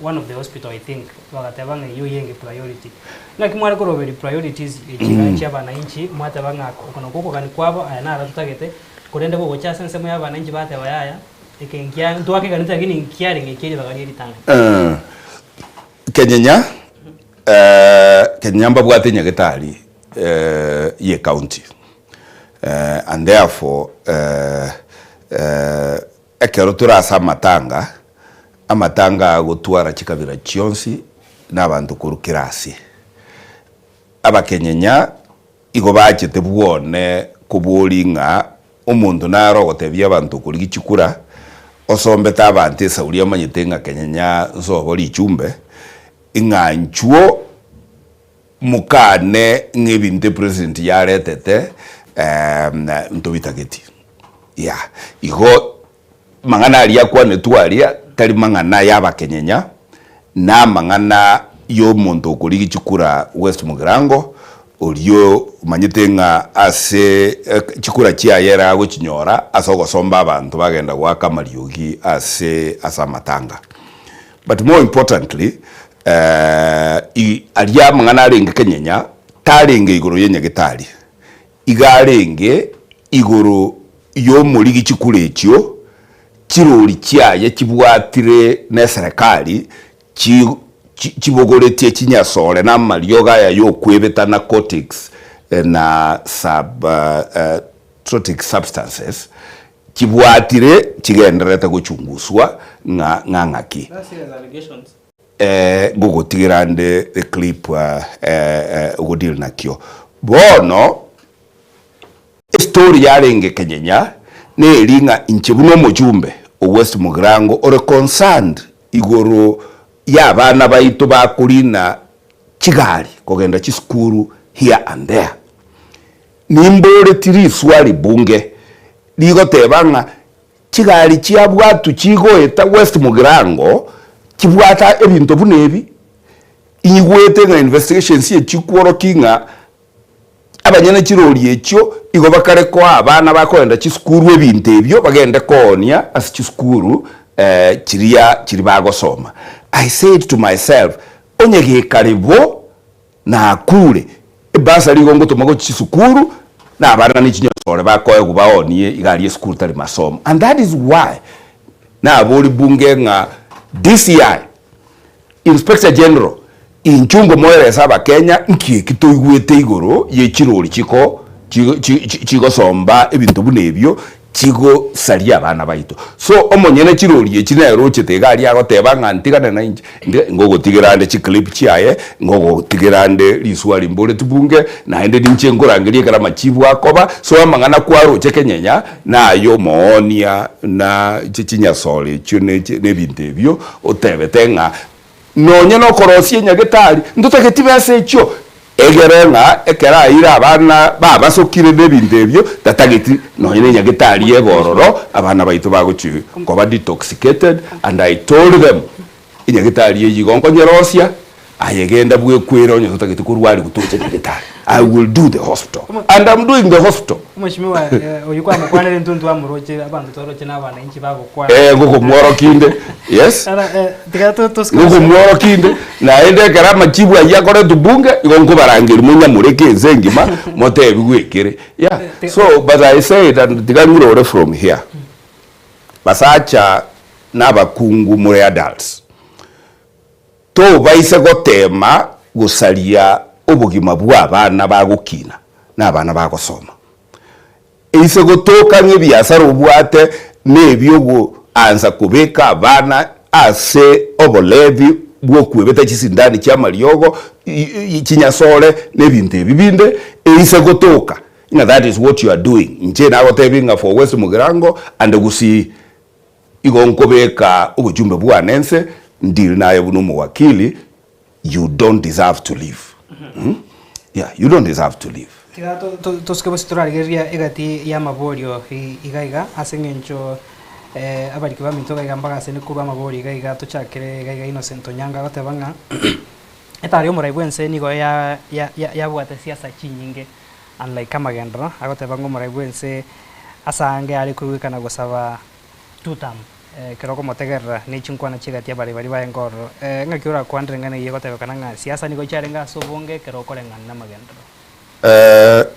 one of the hospital I think, bagateba ng'a eyio yenge priority. Ng'aki mware koroberia priorities echi iga chia abananchi, mwateba ng'a oko nokwo okogania kwabo, aya naro totagete, korende gogocha ase ensemo ya abananchi bateba yaya, eke nkia ntwakeganete lakini nkiarenge ekia ribaga rie ritang'ani. Kenyenya, Kenyenya mbabwate nyagetari ye county and therefore ekero tore ase amatanga, amatanga agotwara chikabira chionsi na abanto korwa kera ase. Abakenyenya igo bachete bwone kobori ng'a omonto nare ogotebia abanto okorigia chikura, osombete abanto esauri amanyete ng'a kenyenya nsobo richumbe, ng'a inchuo mokane ng'a ebinto epresident yaretete ntobitageti. Yeah, igo Amang'ana aria akwanetwe aria tari mang'ana y'abakenyenya, na amang'ana y'omonto okorigia chikura West Mugirango, oria omanyete ng'a ase chikura chiaye ere agochinyora ase ogosomba abanto bagenda goaka amariogi ase ase amatanga. But more importantly, aria amang'ana arenge kenyenya tarenge igoro y'enyagetari, Iga arenge igoro y'omorigi chikura echio, chirori chiaye chibwatire neserekari, chibogoretie chinyasore na amariogo aya y'okwebeta narcotics na psychotropic substances, chibwatire chigendererete gochunguswa ng'a ng'aki. Ngogotigera ande the clip ogodeal nakio. Bono estory yarenge kenyenya neri ng'a inche buna omochumbe o West Mugirango ore concerned igoro ya abana baito bakorina chigari kogenda chisukuru here and there. Nimboreti riswali bunge rigoteba ng'a Chigari chiabwatwe chigoeta West Mugirango chibwate ebinto buna ebi, inyigwete ng'a investigations echikworokia ng'a abanyene chirori echio igo bakare koa abana bakoenda chisukuru ebinto ebio bagende koonia ase chisukuru chiria chiri bagosoma. I said to myself, onye gekare bo, Nakure, ebursary igo ngotoma gochia chisukuru, na abana ne chinyosore bakoegwa baonie iga aria esukuru tari masomo. And that is why nabori bunge ng'a DCI, Inspector General, inchuo ngomoeresa abakenya nki eki toigwete igoro ye chirori chiko chigosomba ebinto buna ebio chigosaria abana baito. So omonyene chirori echi nere ochete iga aria agoteba ng'a ntigane nainche, ntige ngogotigera ande chiclip chiaye, ngogotigera ande riswari mboreti bunge, naende ninche nkorangeria ekero amachibu akoba, so amang'ana kwaroche kenyenya naye omoonia na chinyasore echio ne ebinto ebio, otebete ng'a nonye nokorosia enyagetari, ntotageti besa echio, Egere ng'a ekero aeire abana babasokire nebinto ebio, tatageti nonya nenyagetari ebe ororo, abana baito bagochia koba detoxicated, and I told them, enyagetari eyio igo nkonyerosia, aye genda bwekwere onye totageti korwariwa toche nyagetari, I will do the hospital, and I'm doing the hospital. Omweshimiwa oyio kwamokwanera intwe ntwamoroche, abanto twaroche na abananchi bagokwana. Eh, ngokomworokia inde, yes. Ara, eh, tiga to- tosike Ngokomworokia inde, naende ekero amachibu ayio akoretwe bunge, igo nkobarangeria monyamureke ense engima, motebiwe ekere. Yeah, so but I said and tiga ngirore from here, basacha na abakungu more adults, tobaise gotema gosaria obogima bwa abana bagokina na abana bagosoma. Eise gotoka ng'a ebiasara obwate nebiogoansa kobeka abana ase obolevi bw'okwebeta chisindani chi'amariogo, chinyasore, na ebinto ebi binde, eise gotoka ng'a that is what you are doing, inche nagotebie ng'a for West Mugirango and Gusii, igo nkobeka obochumbe bwane nse, ndeal naye buna omowakili, you don't deserve to live yeah you don't deserve to live. Tiga tosuke bosio torarigereria egati y'amaborio iga iga ase eng'encho abariki baminto iga iga mbagasene korwa amaborio iga iga tochakere iga iga Innocent Onyango agoteba ng'a etari omorai bw'ense nigo yabwate siasa chinyinge unlike amagenderero agoteba ng'a omorai bw'ense ase ange are koigwekana gosaba two term. Ekero okomotegerera ne chinkwana chi'egati y'abarai baria barenge ororo, ng'aki orakwanere eng'ana eyio egotebekana ng'a siasa nigo chiarenge ase obonge ekero okoreng'ana namagenderero?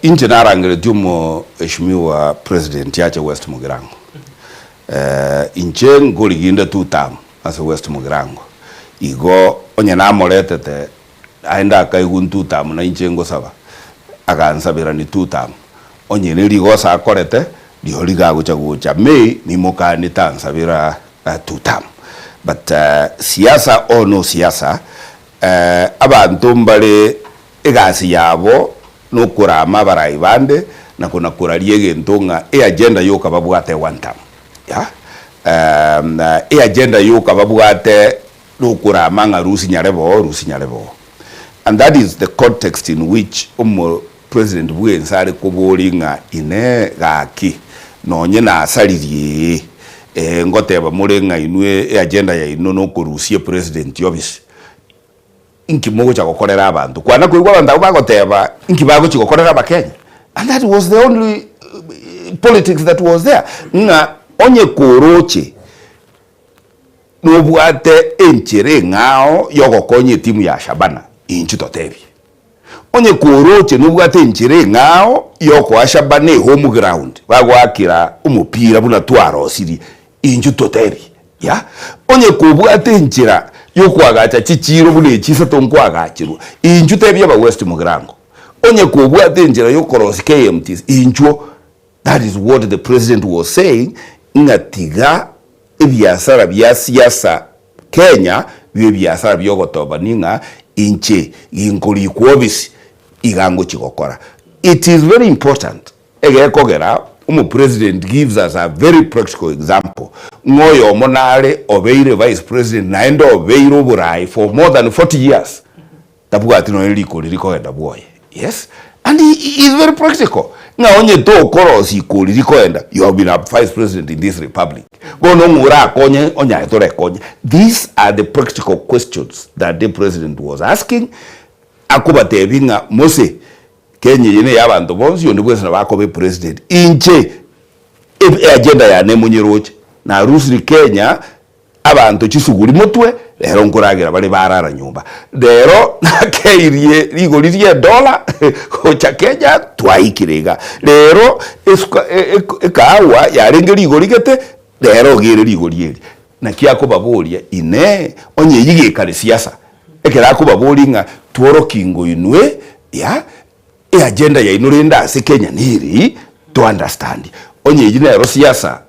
Inche narangeretie omoheshimiwa President ache West Mugirango. Inche nkoriginde two term ase West Mugirango. Igo onye namoretete aende akaigwa two term na inche ngosaba, agansabera ni two term. Onye ne rigoso akorete, rirorio rigagocha gocha May nimokanie tansabera two term. But siasa or no siasa, abanto mbare egasi yabo nokorama abarai bande na kona koraria egento ng'a eagenda yoka babwate one term. Yeah, eagenda yoka babwate nokorama ng'a rusi nyare boo, rusi nyare boo. And that is the context in which omo President bwense are koboria ng'a inee gaki nonye nasaririe ee, ee ngoteba more ng'a inwe eagenda yaino nokorusia epresident office, inki mogocha gokorera abanto? Kwana koigwa abanto abwo bagoteba inki bagochi gokorera abakenya? And that was the only politics that was there ng'a onye koroche nobwate enchera eng'ao yogokonya etimu ya Shabana, inchu totebie. Onye koroche nobwate enchera eng'ao yokoa Shabana ehome ground bagoakera omopira buna twarosirie, inchu totebie. Yeah. Onye kobwate enchera yokoagacha chichiiro buna echi isato nkoagacherwa, inchu tebia aba West Mugirango. Onye kobwate enchera yokorosia KMTC, inchuo. That is what the president was saying ng'a tiga ebiasara bia siasa Kenya bibe ebiasara biogotobani ng'a inche ginkorikwa ofisi iga ngochi gokora. It is very important egekogera omopresident gives us a very practical example ng'a oyomo nare obeire vice president naende obeire oborai for more than 40 years Tabwati nonya rikori rikogenda bwoye. Yes, and he, he is very practical. Ng'a onye tokorosia ikori rikoenda, you have been a vice president in this republic. Bono ng'o orakonye onyaye torekonye. These are the practical questions that the president was asking, akobatebia ng'a mose, Kenya eye neya abanto bonsi, onde bwensi nabo akoba epresident. Inche, e agenda yane emonyeroche, narusiri Kenya Abanto chisuguri motwe, rero nkoragera bare barara nyomba. Rero nakeirie rigori ri'edola gocha Kenya twaikire iga. Rero esuka ekahawa yarenge rigori gete, rero iga ere rigori eri. Naki akobaboria, Inee, onye eyio gekare siasa? Ekero akobaboria ng'a tworokie ingo inwe ya eagenda yaino rende ase Kenya neri, to understand. Onye eyio nero siasa,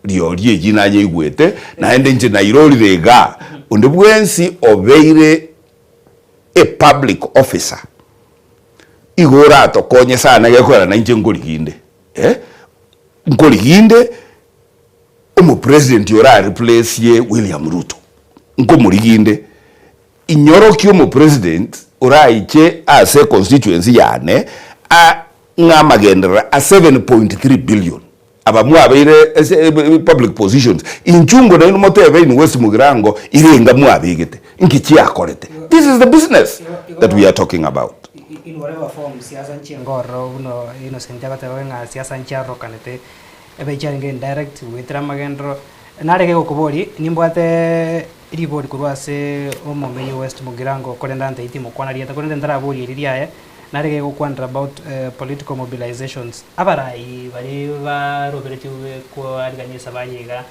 Rirorio eyio nanyeigwete, naende inche nairorire igaa, onde bwensi obeire a public officer, igo oratokonye sana gekogera nainche nkorigia inde, eh, nkorigia inde omopresident ora replace William Ruto, nkomorigia inde, inyorokie omopresident oraiche ase econstituency yane a ng'a amagenderero a 7.3 billion. Aba mwabeire ase public positions, inchuo ngo nainwe motebe in West Mugirango irenga mwabegete, nki chiakorete? This is the business that we are talking about. In whatever form, siasa nchienge ororo buna Innocent agoteba ng'a siasa nchiarokanete, ebe chiarenge indirect goetera amagenderero. Narenge gokoboria, nimbwate ribori korwa ase omomenyi o West Mugirango korende antebi timokwana rieta, korende ntaraboria eri riaye, Narenge gokwanera about political mobilizations, abarai baria baroberetigwe koarigania esabari iga,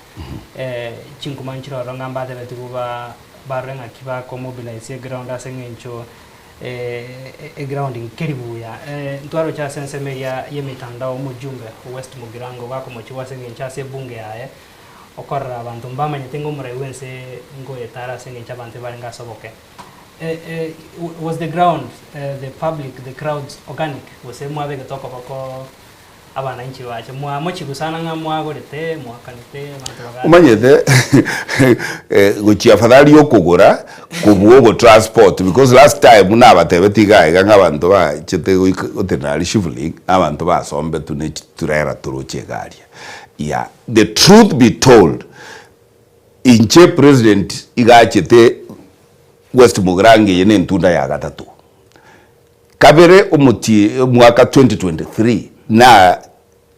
chinkuma nchire ororo ng'a mbatebetigwe ba barore ng'aki bakomobilize eground ase eng'encho Eground nkeri buya. Ntwaroche ase ensemo eria y'emetandao omojumbe o West Mugirango gakomochigwa ase engencho ase ebunge yaye okorora abanto mbamanyete ng'a omorai bw'ense ngoetare ase engencho abanto ebarenge ase oboke. Was the ground, the public, the crowds organic gose mwabegete okoboko Abananchi bache, mwamochigwa sana ng'a mwagorete, mwakanete, abanto bagacha. Omanyete gochia afadhali okogora kobua ogotransport because last time nabatebetie iga iga ng'a abanto bachete goika gotenena aria shivling abanto basombetwe ne chiturera toroche iga aria. Yeah, the truth be told, inche president iga achete West Mugirango eye ne entunda ya gatato. Kabere omotie omwaka 2023 na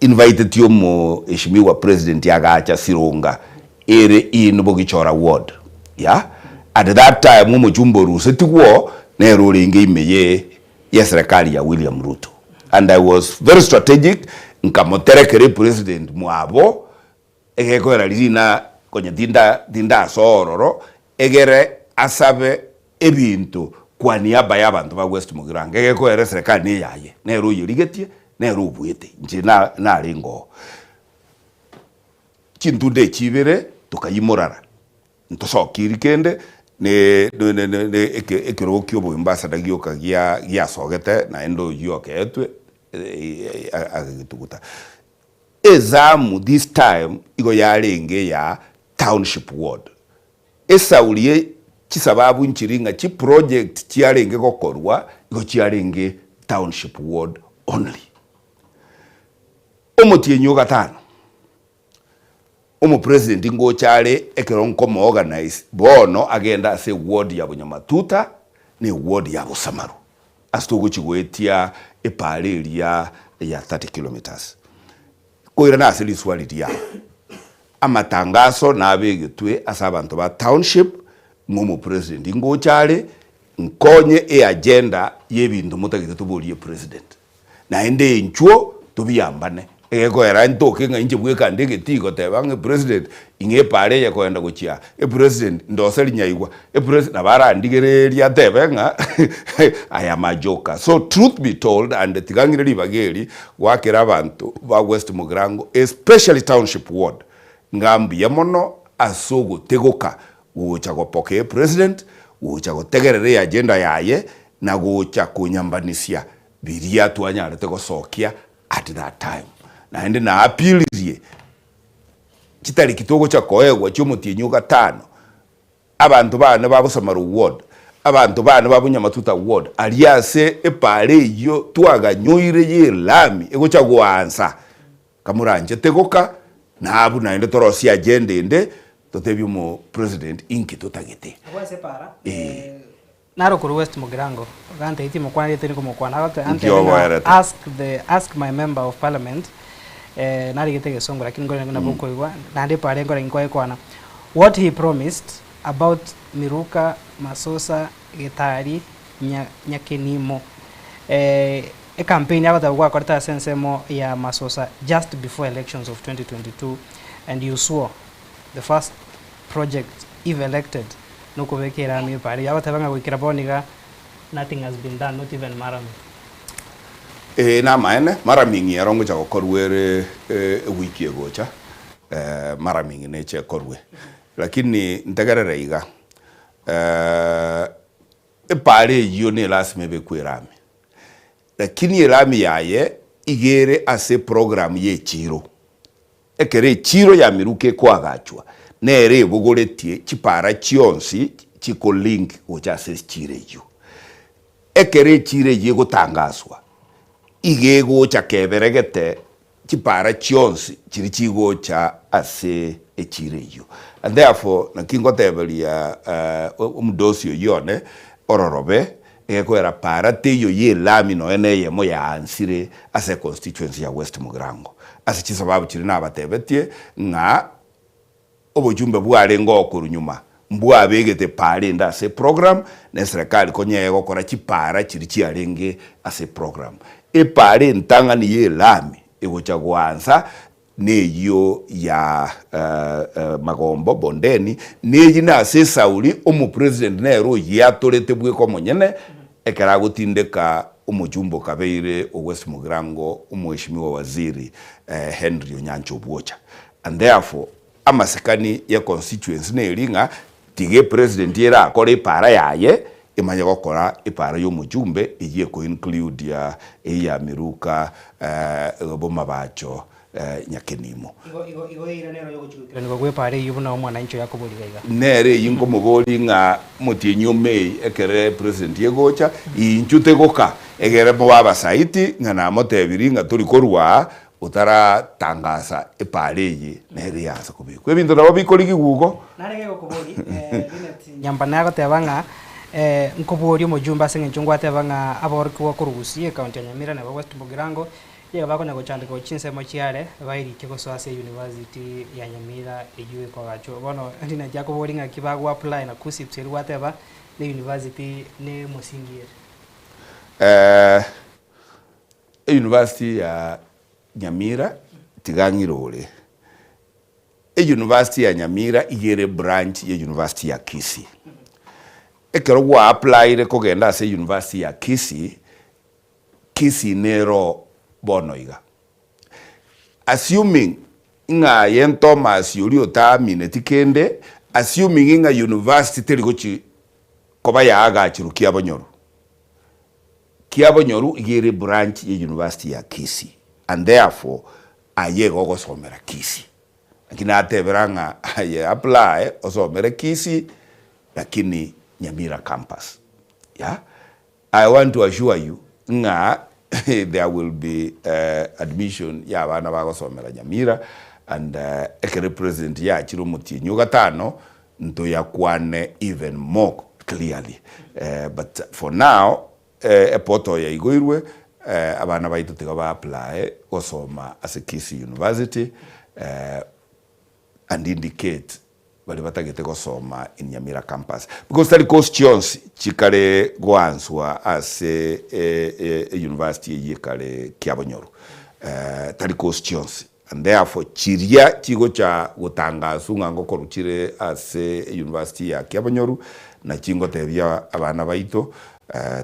invitetie omoheshimiwa president agacha Sironga ere in Bogichora ward yeah at that time omochumba orusetigwo nere orenge ime ye yeserekari ya William Ruto and I was very strategic nkamoterekera epresident mwabo Egekoera riria na konya tinda tindasoa ororo, egere asabe ebinto kwa niaba y'abanto ba West Mugirango. Egekoera eserekari neyaye, nere oyerigetie, nere obuete. Inche na narenge oo. Chintunda echi ibere tokaimorara, ntosokiri kende ne ne ne eke ekerogo kia oboambassador gioka gia giasogete naende oyio okeetwe agetuguta. Ezamu this time igo yarenge eya township ward. Esauri ye chisababu nchiri ng'a chiproject chiarenge gokorwa igo chiarenge township ward only. Omotienyi o gatano, omopresident ngocha are ekero nkomo organize bono agende ase eward ya Bonyamatuta na eward ya Bosamaru ase togochi goetia epaara eria ya 30 kilometres. Koirana ase riswali riao, amatangaso nabegetwe ase abanto ba township ng'a omopresident ngocha are nkonye eagenda yebinto motagete toborie president. Naende inchuo tobiambane. Egekoera ntoke ng'a inche bweka nde egetii goteba ng'a epresident ing'e epaara eye kogenda gochia epresident ndose rinyaigwa epresident nabo arandigererie atebe ng'a I am a joker. So truth be told and tiga ng'ire ribaga eri goakera abanto ba West Mugirango especially township ward ng'a mbuya mono ase ogotegoka gocha gopokea epresident, gocha gotegerera eagenda yaye na gocha konyambanisia biria twanyarete gosokia at that time. Naende na appealirie chitariki togocha koegwa chiomotienyi o gatano, abanto bane ba Bosamaro ward, abanto bane ba Bonyamatuta ward, aria ase epaara eyio twaganyoire y'elami egocha goansa, kamoranchete goka, naabwo naende torosie agenda ende, totebie omo president inki totagete. Abwo ase epaara, Eeh. Naro korwa West Mugirango, gantebia timokwana rieta nikomokwana, agote Inki antebia ng'a oboerete? ask the ask my member of parliament eh, narigete egesongo lakini nkore nabo okoigwa, naende epara enkore nkoekwana, what he promised about Miruka, Masosa, Getari, Nya Nyakenimo eh, ecampaign agoteba gwakorete ase ensemo ya Masosa just before elections of 2022 and you swore the first project if elected nokobeka erami epara eyio agoteba ng'a goikera bono iga nothing has been done not even maraming. Ee namaene, maraming ero ngocha gokorwa ere ewiki egocha, maraming neche ekorwe. Lakini ntegerere iga, epara eyio ne lasima ebekwe erami, lakini erami yaye iga ere ase eprogram ya echiro. Ekero echiiro ya Miruka ekoagachwa, nere ebogoretie chipaara chionsi chikolink gocha ase echiiro eyio. Ekero echiiro eyio egotangaswa, iga egocha keberegete chipaara chionsi chiria chigocha ase echiiro eyio. And therefore, naki ngoteberia omodosi oyio one, ororobe, egekoera paara teiyo y'elami nonya neyemo yaansire ase econstituency ya West Mugirango. Ase chisababu chiria nabatebetie ng'a obochumbe bwarenge okorwa nyuma mbwabegete paara ende ase eprogram na eserekari konya egokora chipaara chiria chiarenge ase eprogram. Epaara entang'ani y'elami egocha goansa neyio ya Magombo Bondeni, neyio nase Esauli omopresident nere oyiatorete bweka omonyene. Ekero agotindeka omochumba okabeire o West Mugirango Omweshimiwa Waziri Henry Onyancha Obwocha. And therefore amasikani ye constituency neri ng'a tiga epresident erakore epara yaye emanye gokora epara ya omochumbe eyio eko include eyio ya Miruka Bomabacho Nyakenimo. Igo igo igo eira nero yogochia goikeranigwa gw'epaara eyio buna omwananchi oyo akobori iga iga. Nere eyio nkomoboria ng'a omotienyi o May ekero epresident egocha, inchu tegoka egere mobe abasaiti ng'a namotebirie ng'a tori korwa aa otaratangasa epaara eye nere yase kobekwa. Ebinto nabo bikorigigwa igo. Narenge gokoboria Linet Nyambane agoteba ng'a nkoboria omojumbe ase eng'encho ngwateba ng'a aborokigwa korwa Gusii ecounty ya Nyamira neba West Mugirango Nigo bakonya gochandeka gochia chinsemo chiare, bairike gosoa ase eyunivasiti ya Nyamira eyio ekoagachwa. Bono Linet akoboria ng'aki bago apply na KUCCPS eria gwateba ne university ne omosingi ere. Eh, eyunivasiti ya Nyamira tiga ng'ire ore. Eyunivasiti ya Nyamira iga ere branch ye university ya Kisii. Ekero gwa applyire kogenda ase eyunivasiti ya Kisii, Kisii nero bono iga. Assuming ng'a aye Thomas oria otaamineti kende, assuming ng'a university teri gochi koba yaagachirwe Kiabonyoru. Kiabonyoru iga ere branch ye university ya Kisii and therefore aye iga ogosomera Kisii. Naki natebera ng'a aye apply osomere Kisii lakini Nyamira campus. Yeah. I want to assure you ng'a there will be admission ya abana bagosomera Nyamira and ekero president yachire omotienyi o gatano ntoyakwane even more clearly but for now eportal yaigoirwe abana baito tiga ba apply gosoma ase Kisii University and indicate baria batagete gosoma in Nyamira campus because tari course chionsi chikare goanswa ase e university eyio ekare Kiabonyoru tari course chionsi and therefore chiria chigocha gotangaswa ng'a ngokorwa chire ase university ya Kiabonyoru nachi ngotebia abana baito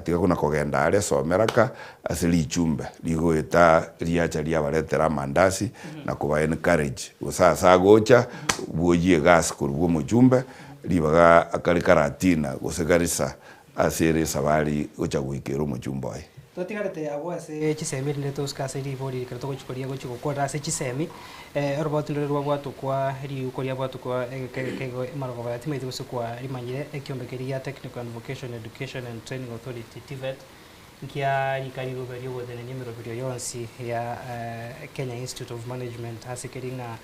tiga kona kogenda are somera ka ase richumbe rigoeta riacha riabaretera amandasi na koba encourage gose ase agocha bwoyie egasi korwa bwa omochumbe ribaga akare karatina gose Garissa ase ere esabari gocha goika ere omochumbe oye. Totigarete abwo ase chisemi erinde tosuke ase ribori ekero togochia koria gochia gokorera ase chisemi, oroboti ndore rwabwatokwa riuko riabwatokwa egeka egeke igo emarogoba ya timaeti gose kwa rimanyire ekiombe keria gia Technical and Vocational Education and Training Authority, TVET, nkia rika riruube riogotenenia emeroberio yonsi ya Kenya Institute of Management ase keria ng'a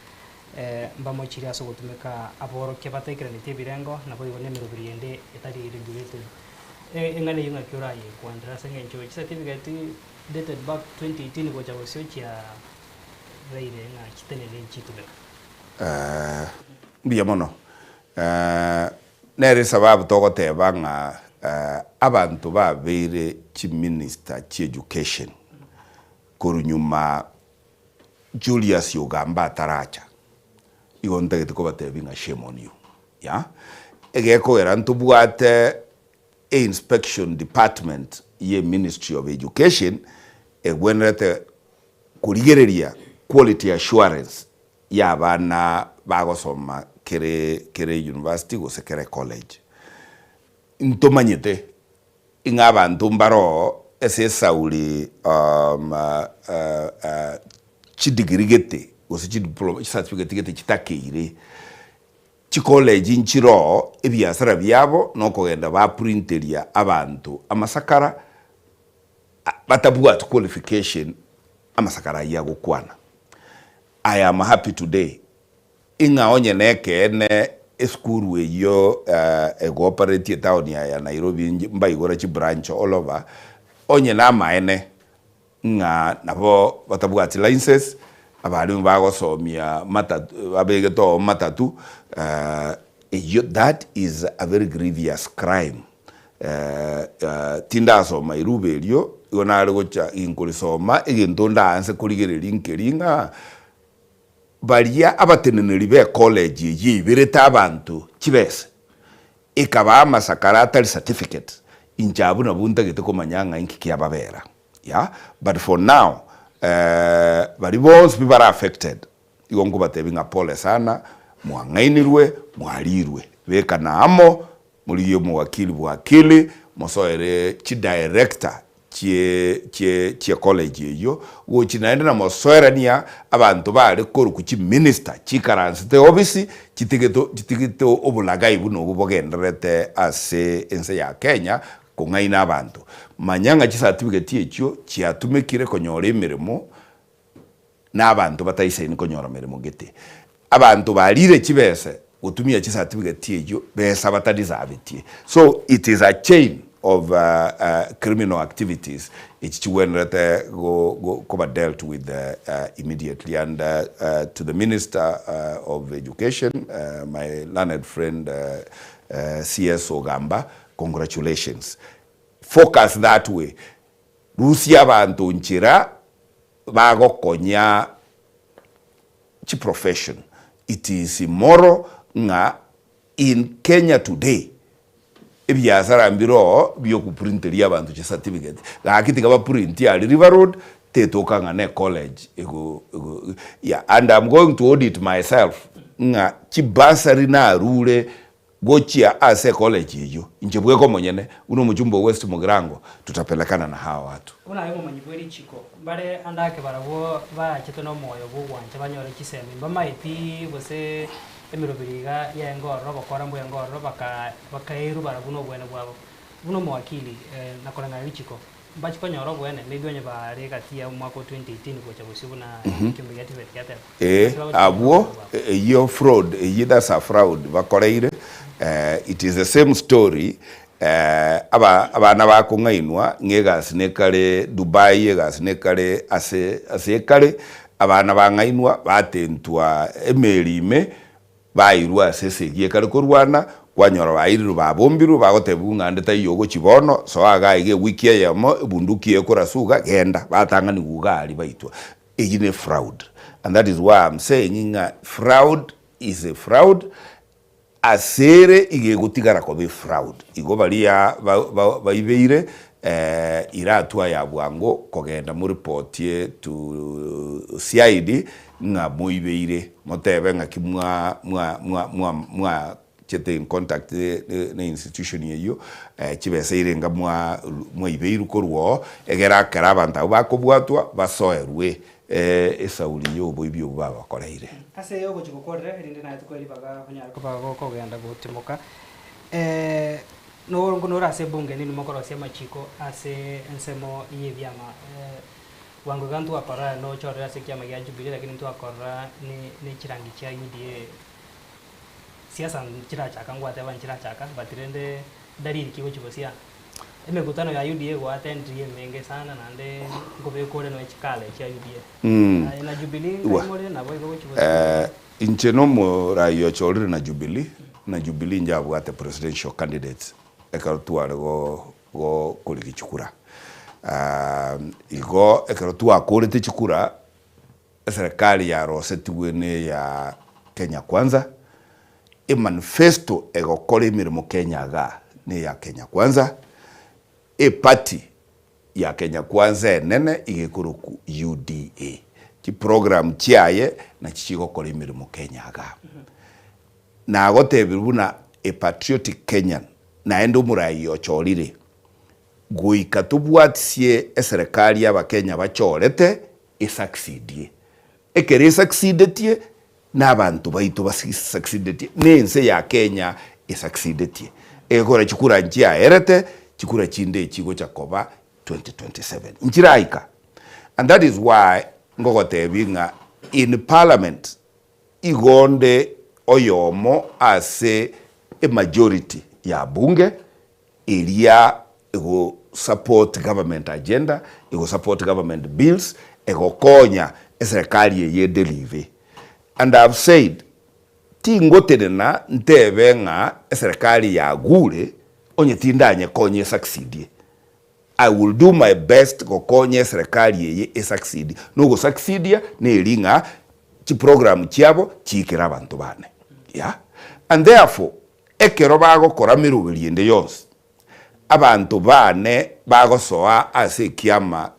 mbamochire ase ogotumeka aborokia bataikeranetie ebirengo naboigo na emeroberio ende etari regulated. Eng'ana eyio ng'aki orayekwanere ase eng'encho chicertificate dated back 2018 gocha bosio chiabeire ng'a chitenene nchitumeka. Mbuya mono. Nere esababu togoteba ng'a abanto babeire chiminister chia education korwa nyuma Julius Ogamba ataracha, igo ntagete kobatebia ng'a shame on you. Yeah. Egekogera ntobwate einspection department ye ministry of education egwenerete korigereria quality assurance ya abana bagosoma kere kere university gose kere college. Ntomanyete Ing'a abanto mbaroo ase esauri chidegree gete gose chidiploma chicertificate gete chitakeire, chicollege nchiroo ebiasara biabo nokogenda baprinteria abanto amasakara batabwati qualification amasakara ayio agokwana. I am happy today Ing'a onye nekeene esukuru eyio egoopareti etown ya Nairobi mbaigora chibranch all over, onye namaene ng'a nabo batabwati license, abalimu bagosomia matatu babegete oo matatu, eyio that is a very grievous crime. Tindasoma eruba erio, igo nare gocha ginkorisoma egento ndaanse korigereria nkeri ng'a. Baria abateneneri b'ecollege eyio eiberete abanto chibesa, ekabaa amasakara atari certificates. Inche abwo nabwo ntagete komanya ng'a inki kiababera, yeah, but for now baria bonsi pi bare affected, igo nkobatebia ng'a pole sana, mwang'ainirwe, mwarirwe, bekana amo, morigie omowakili bwakili, mosoere chidirector chie chie chie college eyio, gochi naende namosoerania abanto bare korokwa chiminister chikaransete ofisi chitigete chitigete obolagai buna obwo bogendererete ase ense ya Kenya kong'aina abanto. Manya ng'a chicertificate echio chiatumekire konyora emeremo na abanto bataisaini konyora meremo gete. Abanto barire chibese gotumia chicertificate echio besa batadisavetie. So it is a chain of criminal activities echi chigwenerete koba dealt with immediately and to the minister of education my learned friend CS Ogamba congratulations. Focus that way. Rusia abanto nchera bagokonya chiprofession. It is immoral ng'a in Kenya today ebiasara mbire oo biokoprinteria abanto chicertificate. Gaki tiga baprintie aria River Road tetoka ng'a ne college ego ego yeah and I'm going to audit myself ng'a chibursary narure Gochia ase ecollege eyio, inche bweka omonyene, buna omochumba o West Mugirango, tutapelekana na hawa watu. Buna aye omomanyi bwe richiko, mbare ande ake barabwo baachete nomoyo bw'ogwancha banyore chisemi, mbamaeti gose emeroberi iga yaenge ororo, obokora mbwenge ororo, baka bakaerwa barabwo nobwene bwabo. Buna omowakili, na koreng'ana richiko, mbachi konyora obwene, maybe onye bare egati ya omwaka o 2018 gocha bosio buna ekiombe gia TVET giateba. Ee, Ase bagochi konyora abwo obwene bwabo. eyio fraud eyio that's a fraud bakoreire, it is the same story aba abana bakong'ainwa ng'a egasi nekare Dubai, egasi nekare ase ase ekare, abana bang'ainwa batentwa emeri ime, Bairwe ase esegi ekare korwana, kwanyora bairirwe babombirwe, bagotebigwa ng'a ande taiyo ogochia bono, soa iga iga ewiki eyemo, ebunduki eye ekorasuga, genda. Batang'anigwa iga aria baitwa. Eyio ne fraud. And that is why I'm saying ng'a fraud is a fraud, ase ere iga egotigara koba efraud. Igo baria ba ba baibeire ira hatua ya bwango kogenda moripotie to CID ng'a moibeire, motebe ng'aki mwa mwa mwa mwa mwachete in contact ne ne institution eyio, chibesa irenga mwa mwaibeirwe korwa oo, egere akere abanto abwo bakobwatwa basoerwe esauri ya oboibi obwo babakoreire. Ase ogochia gokwarera, erinde naye tokoe ribaga onyare koba gokogenda gotimoka, nore ase ebunge nini mokorosia amachiko ase ensemo y'ebiama. Bwango iga ntwakorora nochorere ase ekiama gia Jubilee lakini ntwakorora ne ne chirangi chia UDA. Siasa nchirachaka ngwateba nchirachaka but rende dalili ki gochia gosia? Emekutano ya UDA goatendiri emenge sana naende nkobeka ore nonya chikala chia UDA. Aye na Jubilee nkai more nabo igo gochia gosia. Inche nomorai ochorire na Jubilee, na Jubilee inche abwate presidential candidates ekero tware go gokorigia chikura. Igo ekero twakorete chikura, eserekari yarosetigwe na eya Kenya Kwanza, emanifesto egokora emeremo Kenya igaa na eya Kenya Kwanza, eparty ya Kenya Kwanza enene iga ekorokwa UDA. Chiprogram chiaye nachi chigokora emeremo Kenya igaa. Nagotebire buna a patriotic Kenyan naende omoraai ochorire, goika tobwatisie eserekari abakenya bachorete esucceedie. Ekero esucceedetie na abanto baito basucceedetie na ense ya Kenya esucceedetie. Egekora chikura nchiaerete, chikura chinde echigocha koba 2027 nchiraika. And that is why ngogotebia ng'a in parliament Igo onde oyomo ase emajority ya bunge eria ego support government agenda, ego support government bills, egokonya eserekari eye edelive. And I have said, tingotenena ntebe ng'a eserekari yagure onye tindanyekonya esucceedie. I will do my best gokonya eserekari eye e succeed. Na ogo succeedia neri ng'a chiprogram chiabo chiikere abanto bane. Yeah. And therefore, ekero bagokora meroberio ende yonsi, Abanto baane bagosoa ase ekiama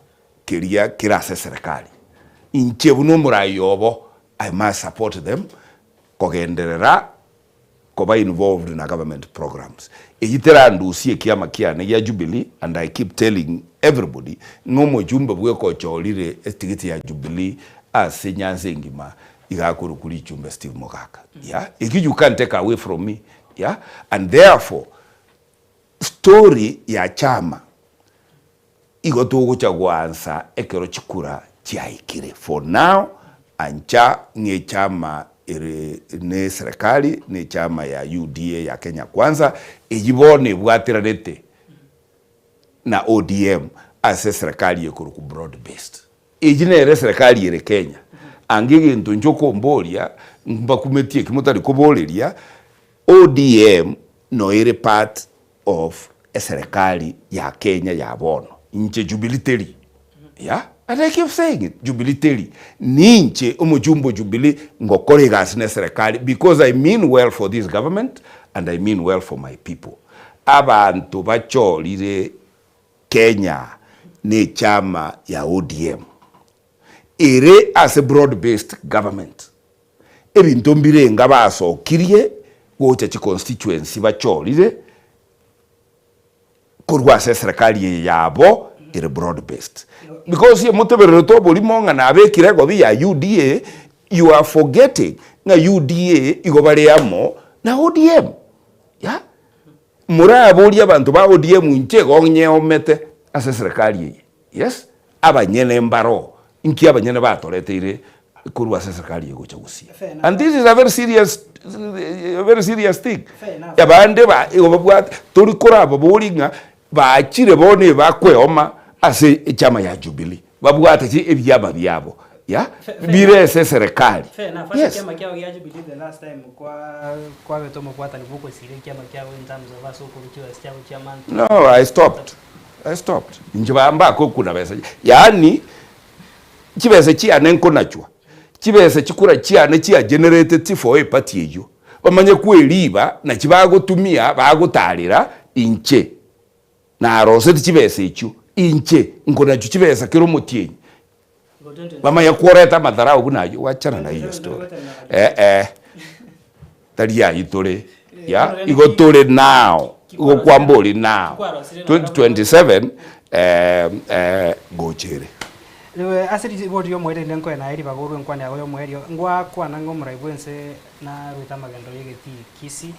keria kere ase eserekari. Inche buna omorai obo, I must support them kogenderera koba involved na government programs. Eyio terandusie ekiama kiane gia Jubilee and I keep telling everybody ng'a omochumbe bweka ochorire etigiti ya Jubilee ase Nyanza engima iga akorokwa Richumbe Steve Mogaka. Yeah, ekio you can't take away from me. Yeah, and therefore Story ya chama igo togocha goansa ekero chikura chiaikire. For now ancha ng'a echama ere ne serikali ne echama ya UDA ya Kenya Kwanza eyio bono ebwatiranete na ODM ase serikali ekorokwa broad based. Eyio nere eserekari ere Kenya. Ange egento inche okomboria, mbakumetie eki motari koboreria, ODM no ere part of eserekari ya Kenya ya bono. Inche Jubilee teri. Yeah, and I keep saying it, Jubilee teri. Ninche omochumba o Jubilee ngokora egasi na eserekari because I mean well for this government and I mean well for my people. Abanto bachorire Kenya nechama ya ODM ere ase broad based government. Ebinto mbirenga basokirie gocha chiconstituency bachorire korwa ase eserekari eye yabo ere broad based. Because emotebererete oborimo ng'a nabekire egobi ya UDA, you are forgetting ng'a UDA igo bare amo na ODM. Yeah. Moraborie abanto ba ODM inche igo nyeomete ase eserekari eye. Yes, abanyene mbaroo, inki abanyene batoreteire korwa ase eserekari eye gocha gusii. And this is a very serious, a very serious thing. Abande ba igo babwate, tori korababorie ng'a bachire bono ebakweoma ase echama ya Jubilee. Babwate chi ebiama biabo ya bire ase eserekari. Fair enough. Ase Yes. ekiama kiao gia Jubilee the last time kwa kwabete omobwatani bw'okosira ekiama kiabo in terms of ase okorwa chibesa chiabo chia monthly. No, I stopped. I stopped. Inche ba mbakokuna besa. Yaani chibesa chiane nkonachwa. Chibesa chikura chiane chia generated for eparty eyio. Bamanye kweriba nachi bagotumia bagotarera inche. Naroseti chibesa echio inche nkonachwa chibesa kera omotienyi, bamanye kworeta amatharau buna ayio, wachana na hiyo story eh eh, tari ayio tore ya igo tore now, igo kwambori now 2027 eh eh ngocha ere. Riwe ase ribori ri'omoerio rinde nkoe naye ribaga orue enkwana yago y'omoerio, ngwakwana ng'a omorai bw'ense naruete amagendo y'egetii Kisii,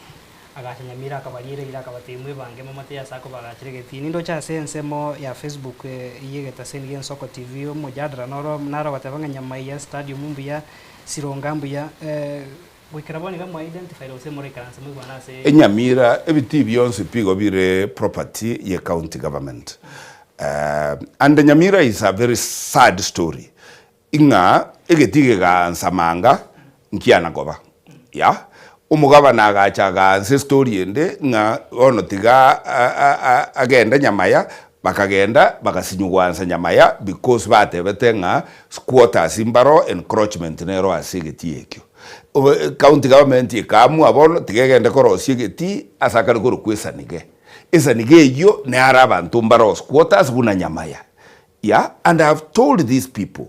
Agacha Nyamira akabariera eira akabatebia mwebange momotebie ase akobagachera egetii. Nindoche ase ensemo ya Facebook y'egetaseni gi'Ensoko TV omojadala noro naro ogoteba ng'a Nyamaiya stadium mbuya, Sironga mbuya goikera bono iga mwa identified gose moraikaranse moigwane ase. Enyamira ebitii bionsi pi igo bire property ye county government and Nyamira is a very sad story Ing'a egetii gegaansa manga nkiana koba. Yeah. Omogabana agacha agaansa estory ende ng'a bono tiga agende Nyamaya, bakagenda bagasinywa goansa Nyamaya because batebete ng'a squatters mbaro encroachment nero ase egetii ekio. County government ekaamua bono tiga egende korosia egetii ase akare korokwa Esanige. Esanige eyio naro abanto mbaro squatters buna Nyamaya. Yeah and I have told these people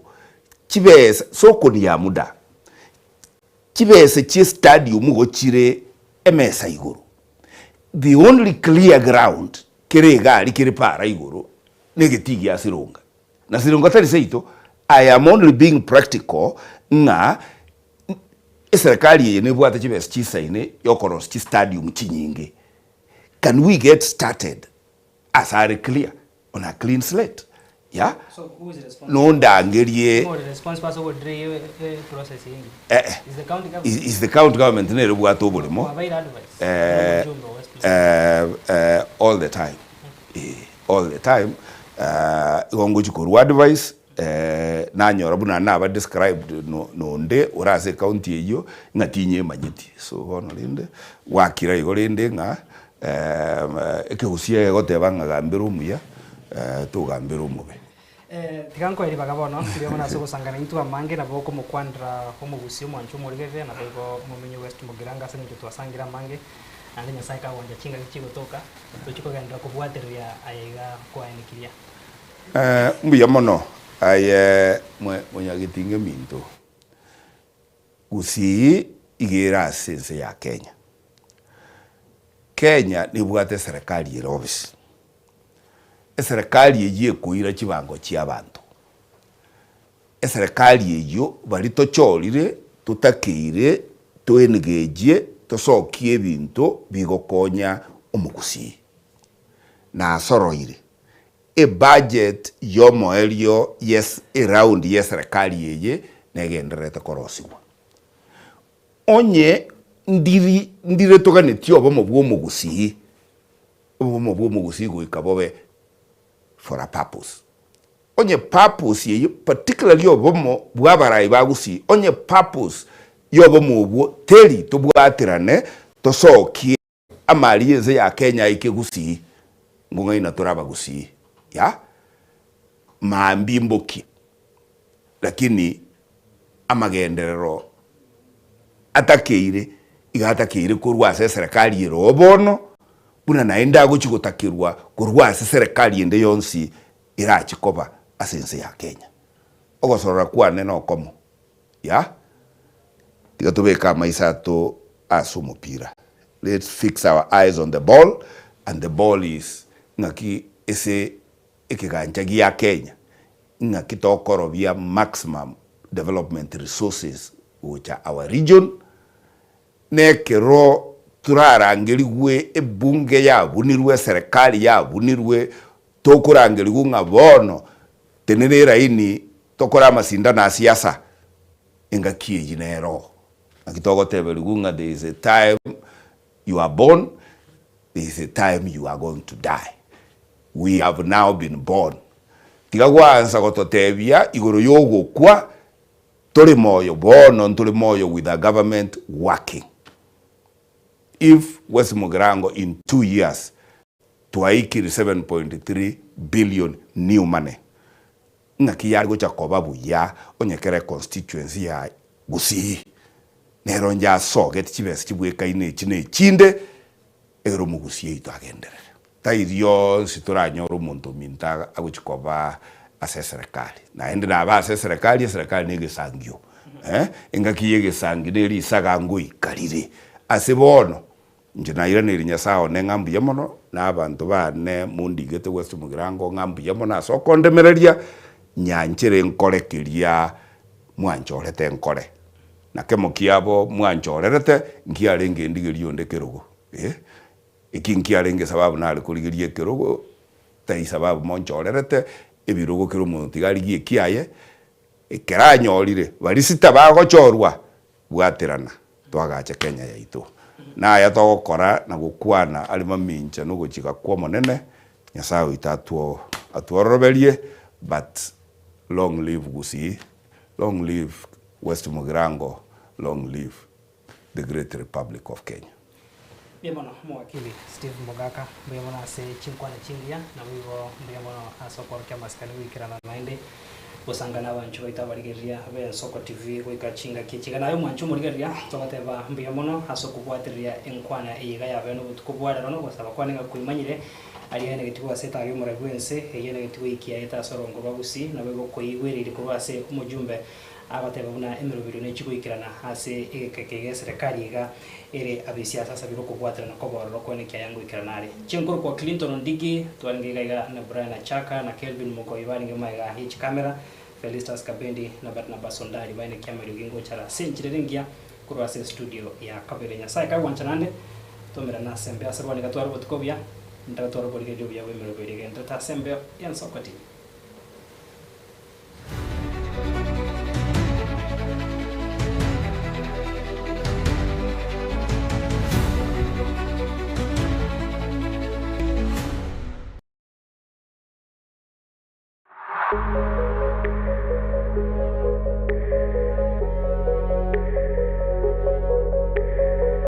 chibesa soko ni ya muda chibesa chie stadium igo chire emesa igoro the only clear ground kere iga aria kere para igoro ne egetii gia Sironga na Sironga tari seito I am only being practical ng'a eserekari eye nebwate chibesa chisaine yokorosia chistadium chinyinge can we get started ase are clear On a clean slate yeah So who is responsible? nondangerie Ng'o ore responsible ase ogodelay e process eye engima? Eh eh. Is the county government? Is, is the county government nere ebwate oboremo Kwabaire advice? eh, Omojumbe o West eh, eh, all the time eh, all the time eh, igo ngochi korwa advice eh, nanyora buna naba described no nonde ore ase ecounty eyio ng'a tinyemanyeti so bono rende gwakira igo rende ng'a Ekegusii egoteba ng'a gambera omuya, togambera omobe. Tiga nkoe ribaga bono, mbuya mono ase ogosangana intwe amange nabo okomokwanera omogusii omwanchwa omorigereria naboigo omomenyi o West Mugirango ase eng'encho twasangire amange. Naende Nyasae kagoncha chingaki chigotoka, tochie kogenderera kobwatereria aya iga kwaenekirie. Mbuya mono aye mwanyagetinga eminto. Gusii iga ere ase ense ya Kenya. Kenya nebwate eserekari ere obisi. Eserekari eyio ekoira chibango chia abanto. Eserekari eyio baria tochorire totakeire to engage tosokie ebinto bigokonya omogusii. Nasoroire ebudget yomoerio yes eround yeserekari eye negendererete korosigwa. Onye ndiri ndire toganetie obomo bwa omogusii, obomo bwa omogusii goika bobe for a purpose. Onye purpose eyio particularly obomo bwa abarai ba Gusii, onye purpose yobomo obwo teri tobwaterane tosokie amari y'ense ya Kenya aike Gusii, ngong'aina tore abagusii ya maambia mbokie lakini amagenderero atakeire iga atakeire korwa ase eserekari ere oo bono buna naende agochia gotakerwa korwa ase serekari ende yonsi erache koba ase ense ya Kenya. Ogosorora kwane nokomo, ya, tiga tobeke amaiso ato ase omopira, let's fix our eyes on the ball and the ball is ng'aki ase ekegancha gia Kenya, ng'aki tokorobia maximum development resources gocha our region, Nekero torarangerigwe ebunge yabunirwe, eserekari yabunirwe, tokorangerigwa ng'a bono tenena eraini tokore amasindano a siasa, engaki eyio nero. Naki togoteberigwa ng'a there is a time you are born, there is a time you are going to die. We have now been born. Tiga gwansa gototebia igoro yogokwa Tore moyo bono ntore moyo with a government working. If West Mugirango in 2 years twaikire 7.3 billion new money ng'aki yare gocha koba buya onye kera econstituency ya Gusii nero njasogeti chibesa chibwekaine echi na echinde Ere omogusii oito agenderere. Tai rionsi toranyore omonto ominto agochia koba ase eserekari. Naende naba ase eserekari, eserekari na egesangio. Eh, engaki ya egesangio ne risaga ngoika rire. Ase bono, inche nairaneire Nyasae one ng'a mbuya mono, na abanto bane mondigete West Mugirango ng'a mbuya mono ase okondemereria, nyanchere nkore keria mwanchorete nkore. Na kemo kiabo mwanchorerete, nkiarenge ndigerie onde ekerogo, eh, eki nkiarenge esababu nare korigeria ekerogo, tari sababu monchorerete, ebirogo kera omonto tiga arigie ekiaye, ekero anyorire, baria sita bagochorwa, bwaterana, twagache Kenya yaito. Naya togokora na gokwana are mamincha na ogochika kwa Omonene, Nyasaye oito atwo atwororoberie, but long live Gusii, long live West Mugirango long live the great republic of Kenya. Mbuya mono omowakili Steve Mogaka, mbuya mono ase chinkwana chingiya, naboigo mbuya mono ase okoorokia amasikani goikerana naende gosanga nabanchwa baito abarigereria b'Ensoko TV goika chingaki echi iga. Naye omwanchwa omorigereria togoteba mbuya mono ase okobwatereria enkwana eye iga yabeire nobotuko bwa rero nogosaba kwane ng'a koimanyire aria enegetigwe ase etaga y'omorai bw'ense eyio enegetigwe goikia ete ase orongo rwa Gusii naboigo koigwereiri korwa ase omojumbe Agateba buna emeroberio nechie goikerana ase egeka eke gi'eserekari iga ere abesiasa asabire okobwaterana kw'obororo koenekia aya ngoikerana are. Chinkoro kwa Clinton Ondigi, twarenge iga iga na Brian Achaka na Kelvin Mogoi barenge magega ye chikamera, Felistus Kabendi na Barnabas Ondari baenekia amariogi ngochara ase enchera ere engiya korwa ase estudio ya kabere. Nyasae kagwancha naende tomerane ase embeo ase bono iga tware obotuko obuya, ntagatware oborigereria obuya bw'emeroberio egenderete ase embeo y'ensoko TV.